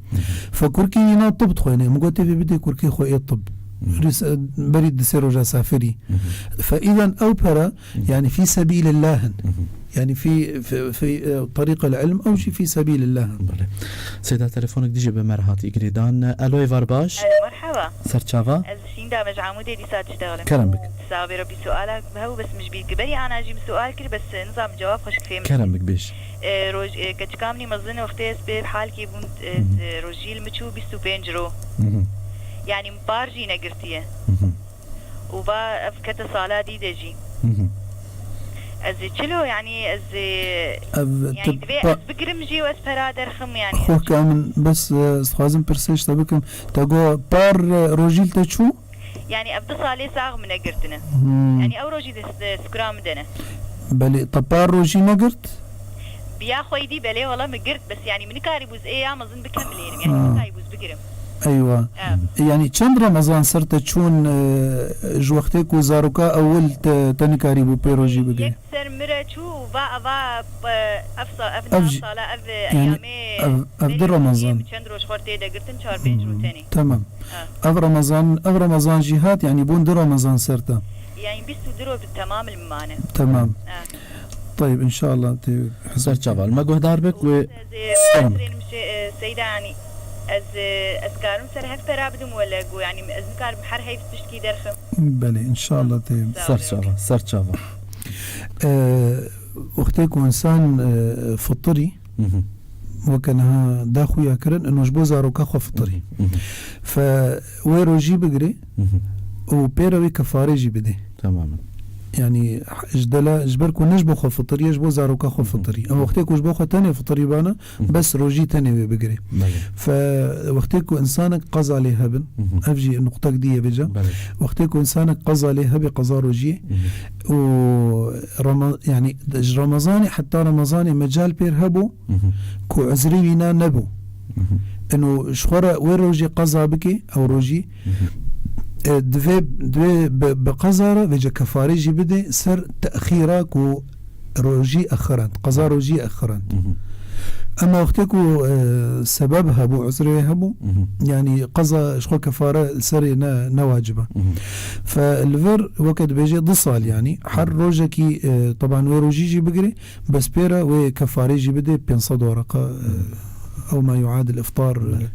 Fe kurkî wî na tib dixwêne. Min got, "Tevî bidê kurkê xwe ê tib." Mhm. Rîs, e, berî di sê roja safirî. Mhm. Fe îden ew pere, Mhm. yani, fî sebîlillah in. Mhm. Yani, fî, fî, fî, e, tariq el ilm, ew jî fî sebîlillah in. Belê. Seyda, telefonek dijî bi me re hatî girêdan. Alo, êvar baş. Alo, merhaba. Ser çava. Ez Şînda me ji Amûdê dîsa diştexlim. Kerem bik. Sabê Rabbî suala hebû bes min ji bîr kir. Berî ana jî min sual kir bes nizam cewab xweş kifê min. Kerem bik bêj. E, roj-, e, keçika min mezin wextê ez pê halkê bûn, e, Mhm. e, rojî li min çû bîst û pênc ro. Mhm. Yani min par jî negirtiye. Mhm. Û va ev kete sala dî de jî. Mhm. Ez ê çilo, yani ez ê, Ev yani tip divê pa- ez bigirim jî û ez pera derxim yani. Xwehka min bes, e, ez dixwazim pirsê ji te bikim. Te got par, e, rojî li te çû? Yani ev du salê sax min negirtine. Hmm. Yani ew rojî de s-, skura min de ne. Belê, te par rojî negirt? Biya xwe yî dî belê wala min girt, bes yani min nikarîbû ez ê ya mezin bikim bilêrim. Yani Ha. nikarîbû ez bigirim. Eywa. Evet. Yani çend Remezan ser te çûn, e, ji wextê ku zaroka ewil te, te nikarîbû pê rojî bigirî? Yek ser min re çû û va, va, e, ev sa-, ev Ev na jî, sala, ev, e, yani, eyamê ev, ev berî di rojî Remezan. Min çend roj xwe tê de girtin, çar pênc roj Hmm, tenê. Tamam. Ha. Ev Remezan, ev Remezan jî hat, yani bûn di Remezan ser te. Yani bîst û du roj bi temam li min mane. Tamam. Ha. Tayyib, inşallah tê Ser çava. Me guhdar bik wê Ez, e, Tamam. ez ê, e, Seyda, yani, ez, e, ez karim ser hev pera bidim wele go, yani, ez nikarim her hev tiştkî derxim. Belê, inşallah tê. Sağ Ser olun. çava, ser çava. E, wextê ku insan, e, fitirî, Hı hı. weke niha da xuya kirin, ino ji bo zaroka xwe fitirî. Hı hı. Fe wê rojî bigirê Hı hı. û pê re wê kefarê jî bidê. Tamamen. Yani ji dela, ji ber ku ne ji bo xwe fitiriye, ji bo zaroka xwe fitiriye. Ama wextê ku ji bo xwe tenê fitiriye bana, bes rojî tenê wê bigirê. Belê. Fe wextê ku insanek qeza lê hebin, ev jî nuqtek dî ye vêca. Belê. Wextê ku insanek qeza lê hebe, qeza rojiyê, û Rema-, yani ji Remezanê heta Remezanê mecal pêr hebû, ku uzrê wîna nebû. Eno ji xwe re wê rojê qeza bike, ew rojî, e, divê, divê bi, bi qeza re vêca kefarê jî bide ser texîra ku rojî exirand, qeza rojî exirand. Ema wextê ku, e, sebeb hebû, uzrê hebû, yani qeza ji xwe kefare li serê ne, ne wacib e. Fe li vir weke dibêje du sal yani, her rojekî, e, teban wê rojî jî bigirê, bes pê re wê kefarê jî bidê pênc sed wereqa, e, ew ma yuadil iftar, e,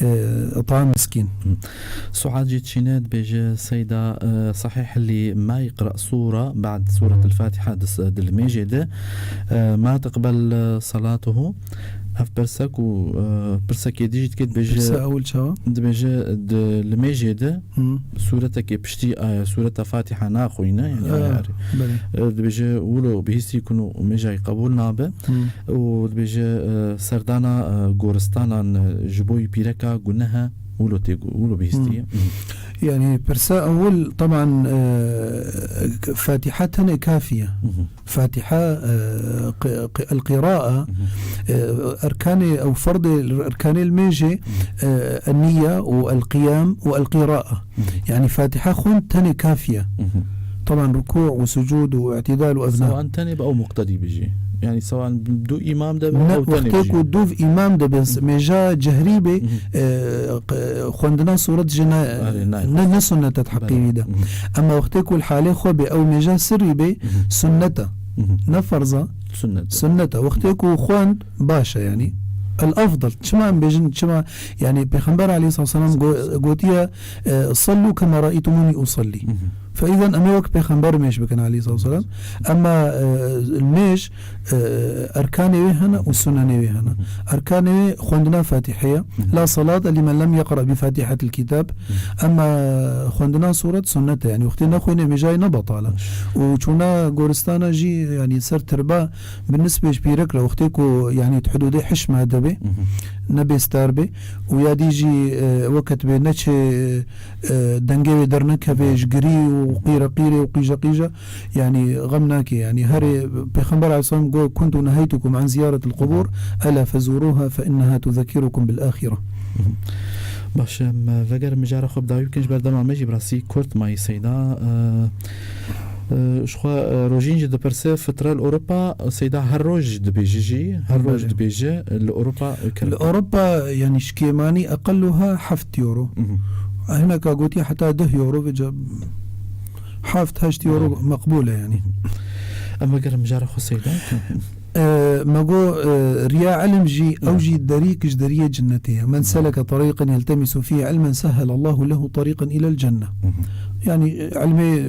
e, it'am miskîn. Suad jî dişîne dibêje, Seyda, e, sahih li ma yeqra sura ba'd suretil Fatiha di s-, di limêjê de, e, ma teqbel, e, salatuhu. Ev pirsek û, e, pirsekê dî jî dike dibêje, Pirsa ewil çawa? Dibêje di limêjê de Hı. suretekê piştî, e, sureta Fatiha naxwîne, yani, Ha, yani, belê. e, dibêje wilo bihîstî kun û mêjayî qebûl nabe. Hı. Û dibêje, e, serdana, e, goristanan, e, ji bo yî pîreka guneh e, wilo tê gu-, wilo bihîstiye. Hı. Yani pirsa ewil, teban, e, Fatiha tenê kafî ye. Hı hı. Fatiha, e, qi-, qi-, el-qira'a, Hı hı. e, erkanê ew ferdê, erkanê limêjê, Hı hı. e, en-niye û el-qiyam û el-qira'a. Hı hı. Yani Fatiha xwend tenê kafî ye. Hı hı. Teban rukû û sucûd û îtidal û ev ne. Sewan tenê bi ew muqtedî bijî. Yani sewan du îmam de be, Ne, ew tenê wextê bijî. ku du îmam de be, Hı. mêja cehrî be, Hı hı. e, q-, xwendina suret jî ne, Erê, ne. ne, ne sunnet e di heqê Belê. wî de. Hı hı. Ema wextê ku li halê xwe be, ew mêja sirrî be, Hı hı. sunnet e. Hı hı. Ne ferz e. Sunnet e. Sunnet e. Wextê ku xwend, baş e yani. El-efdal. Çima em bêjin, çima, yani Pêxember aleyhissalatu vesselam go-, gotiye, e, "Sallu kema ra'aytumuni usalli." Hı hı. Fe îzen em ê wek Pêxember mêj bikin aleyhissalatu vesselam. Ema, e, mêj, e, erkanê wê hene û sunenê wê hene. Hı hı. Erkanê wê xwendina Fatihê ye. Hı hı. La salate limen lem yeqra bi Fatihatil kitab. Hı hı. Ema xwendina suret sunnet e. Yani wextê nexwîne mêjayê ne betal e. Hı. Û çûna goristana jî yani ser tirba bi nisbê ji pîrek re wextê ku yani di hududê hişma de be, Hı hı. ne bê star be. Û ya dî jî, e, weke dibê neçê, e, dengê wê dernekeve ji girî û qîre qîrê û qîje qîje, yani xem nake. Yani herê Pêxember aleyhisselam got, "Kuntu neheytukum an ziyaratil qubur, ela fezuruha fe inneha tuzekkirukum bil ahire." Baş e, em vegerin mijara xwe bi dawî bikin ji ber dema me jî bi rastî kurt mayî Seyda. E, e, ji xwe, e, Rojîn jî dipirse, fitre li Ewropa, Seyda her roj dibêje jî, her roj Belê. dibêje, li Ewropa, e, Li Ewropa, yani ji kêmanî eqeluha heft euro. Mhm. Hineka gotiye heta deh euro, vêca heft heşt euro Belê. meqbûl e yani. Em vegerin mijara xwe Seyda. E, me got, e, riya ilim jî, ew Ya. jî derîk ji deriyê cinnetê ye. Men Hı. seleke tariqen yeltemisu fîhî ilmen sehhelallahu lehu tariqen ilel cenne. Hı hı. Yani, e, ilmê,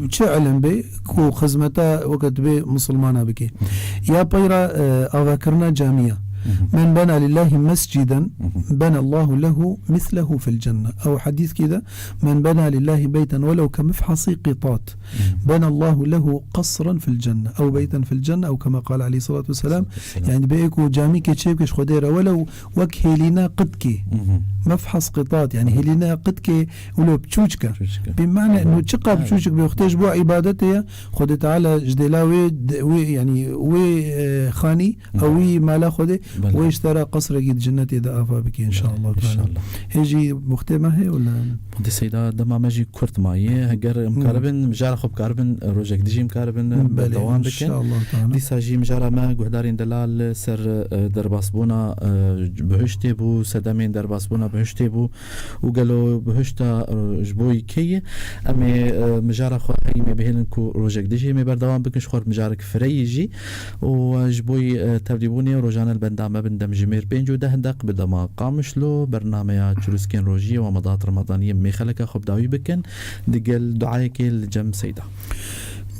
e, çi ilim be ku xizmeta weke dibê misilmana bike. Hı hı. Ya peyra, e, avakirina camiya. Hı hı. Men bena lillahi mesciden, Hı hı. benallahu lehu mislehu fil cenne. Ew hadîskî de, men bena lillahi beyten welev ke mifhasî qitat. Hı. Benallahu lehu qasran fil cenne, ew beyten fil cenne, ew kema qal aleyhissalatu vesselam. Vesselam. Yani bê ku camîkê çêbike ji Xwedê re, welew wek hêlîna qitkê. Hı hı. Mefhas qitat, yani hêlîna qitkê, wilo biçûçke. Biçûçke. Bi mane, Hı. no çiqa Ha. biçûçik be, wextê ji bo îbadetê ye, Xwedê Teala ji dêla wê, de-, wê, yani wê, e, xanî, Hı. ew wî mala Xwedê, Belê. wê ji te re qesrekî di cinnetê de ava bike, inşallah Belê, Teala. inşallah. Hê jî wextê me heye wala? Xwedê Seyda, dema me jî kurt maye. Heger em Hı. karibin, mijara xwe bikaribin, rojek dijî em karibin, Belê, berdewam bikin. inşallah Teala. Dîsa jî mijara me guhdarên delal ser, e, derbasbûna, e, bihiştê bû, sedemên derbasbûna bihiştê bû û gelo bihişta, e, ji bo kê ye? Em ê, e, mijara xwe heyî me bihêlin ku rojek dijî em ê berdewam bikin, ji xwe mijarek fireyî jî. Û, e, ji bo, e, tevlîbûnê rojane li benda me bin demjimêr pênc û deh deq bi dema Qamişlo, bernameya Çirûskên Rojiyê û Medat Remadaniyê mêxeleka xwe bi dawî bikin, digel duayekê li cem Seyda.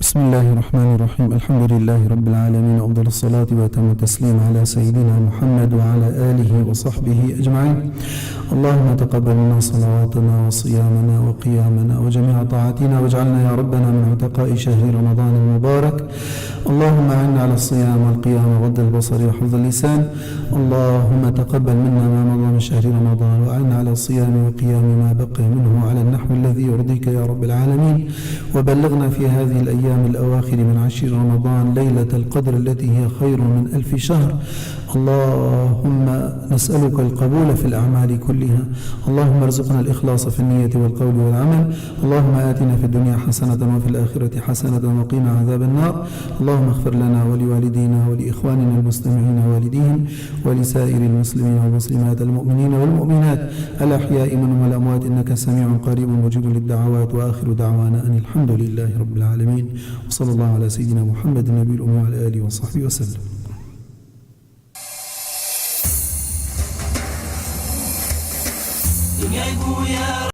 بسم الله الرحمن الرحيم. الحمد لله رب العالمين، أفضل الصلاة وأتم التسليم على سيدنا محمد وعلى آله وصحبه أجمعين. اللهم تقبل منا صلواتنا وصيامنا وقيامنا وجميع طاعاتنا، واجعلنا يا ربنا من عتقاء شهر رمضان المبارك. اللهم أعنا على الصيام والقيام وغض البصر وحفظ اللسان. اللهم تقبل منا ما مضى من شهر رمضان، وأعنا على الصيام وقيام ما بقي منه على النحو الذي يرضيك يا رب العالمين. وبلغنا في هذه الأيام الأواخر من عشر رمضان ليلة القدر التي هي خير من ألف شهر. اللهم نسألك القبول في الأعمال كلها. اللهم ارزقنا الإخلاص في النية والقول والعمل. اللهم آتنا في الدنيا حسنة وفي الآخرة حسنة وقنا عذاب النار. اللهم اغفر لنا ولوالدينا ولإخواننا المستمعين ووالديهم ولسائر المسلمين والمسلمات، المؤمنين والمؤمنات، الأحياء منهم والأموات، إنك سميع قريب مجيب للدعوات. وآخر دعوانا أن الحمد لله رب العالمين. وصلى الله على سيدنا محمد النبي الأمي وعلى آله وصحبه وسلم.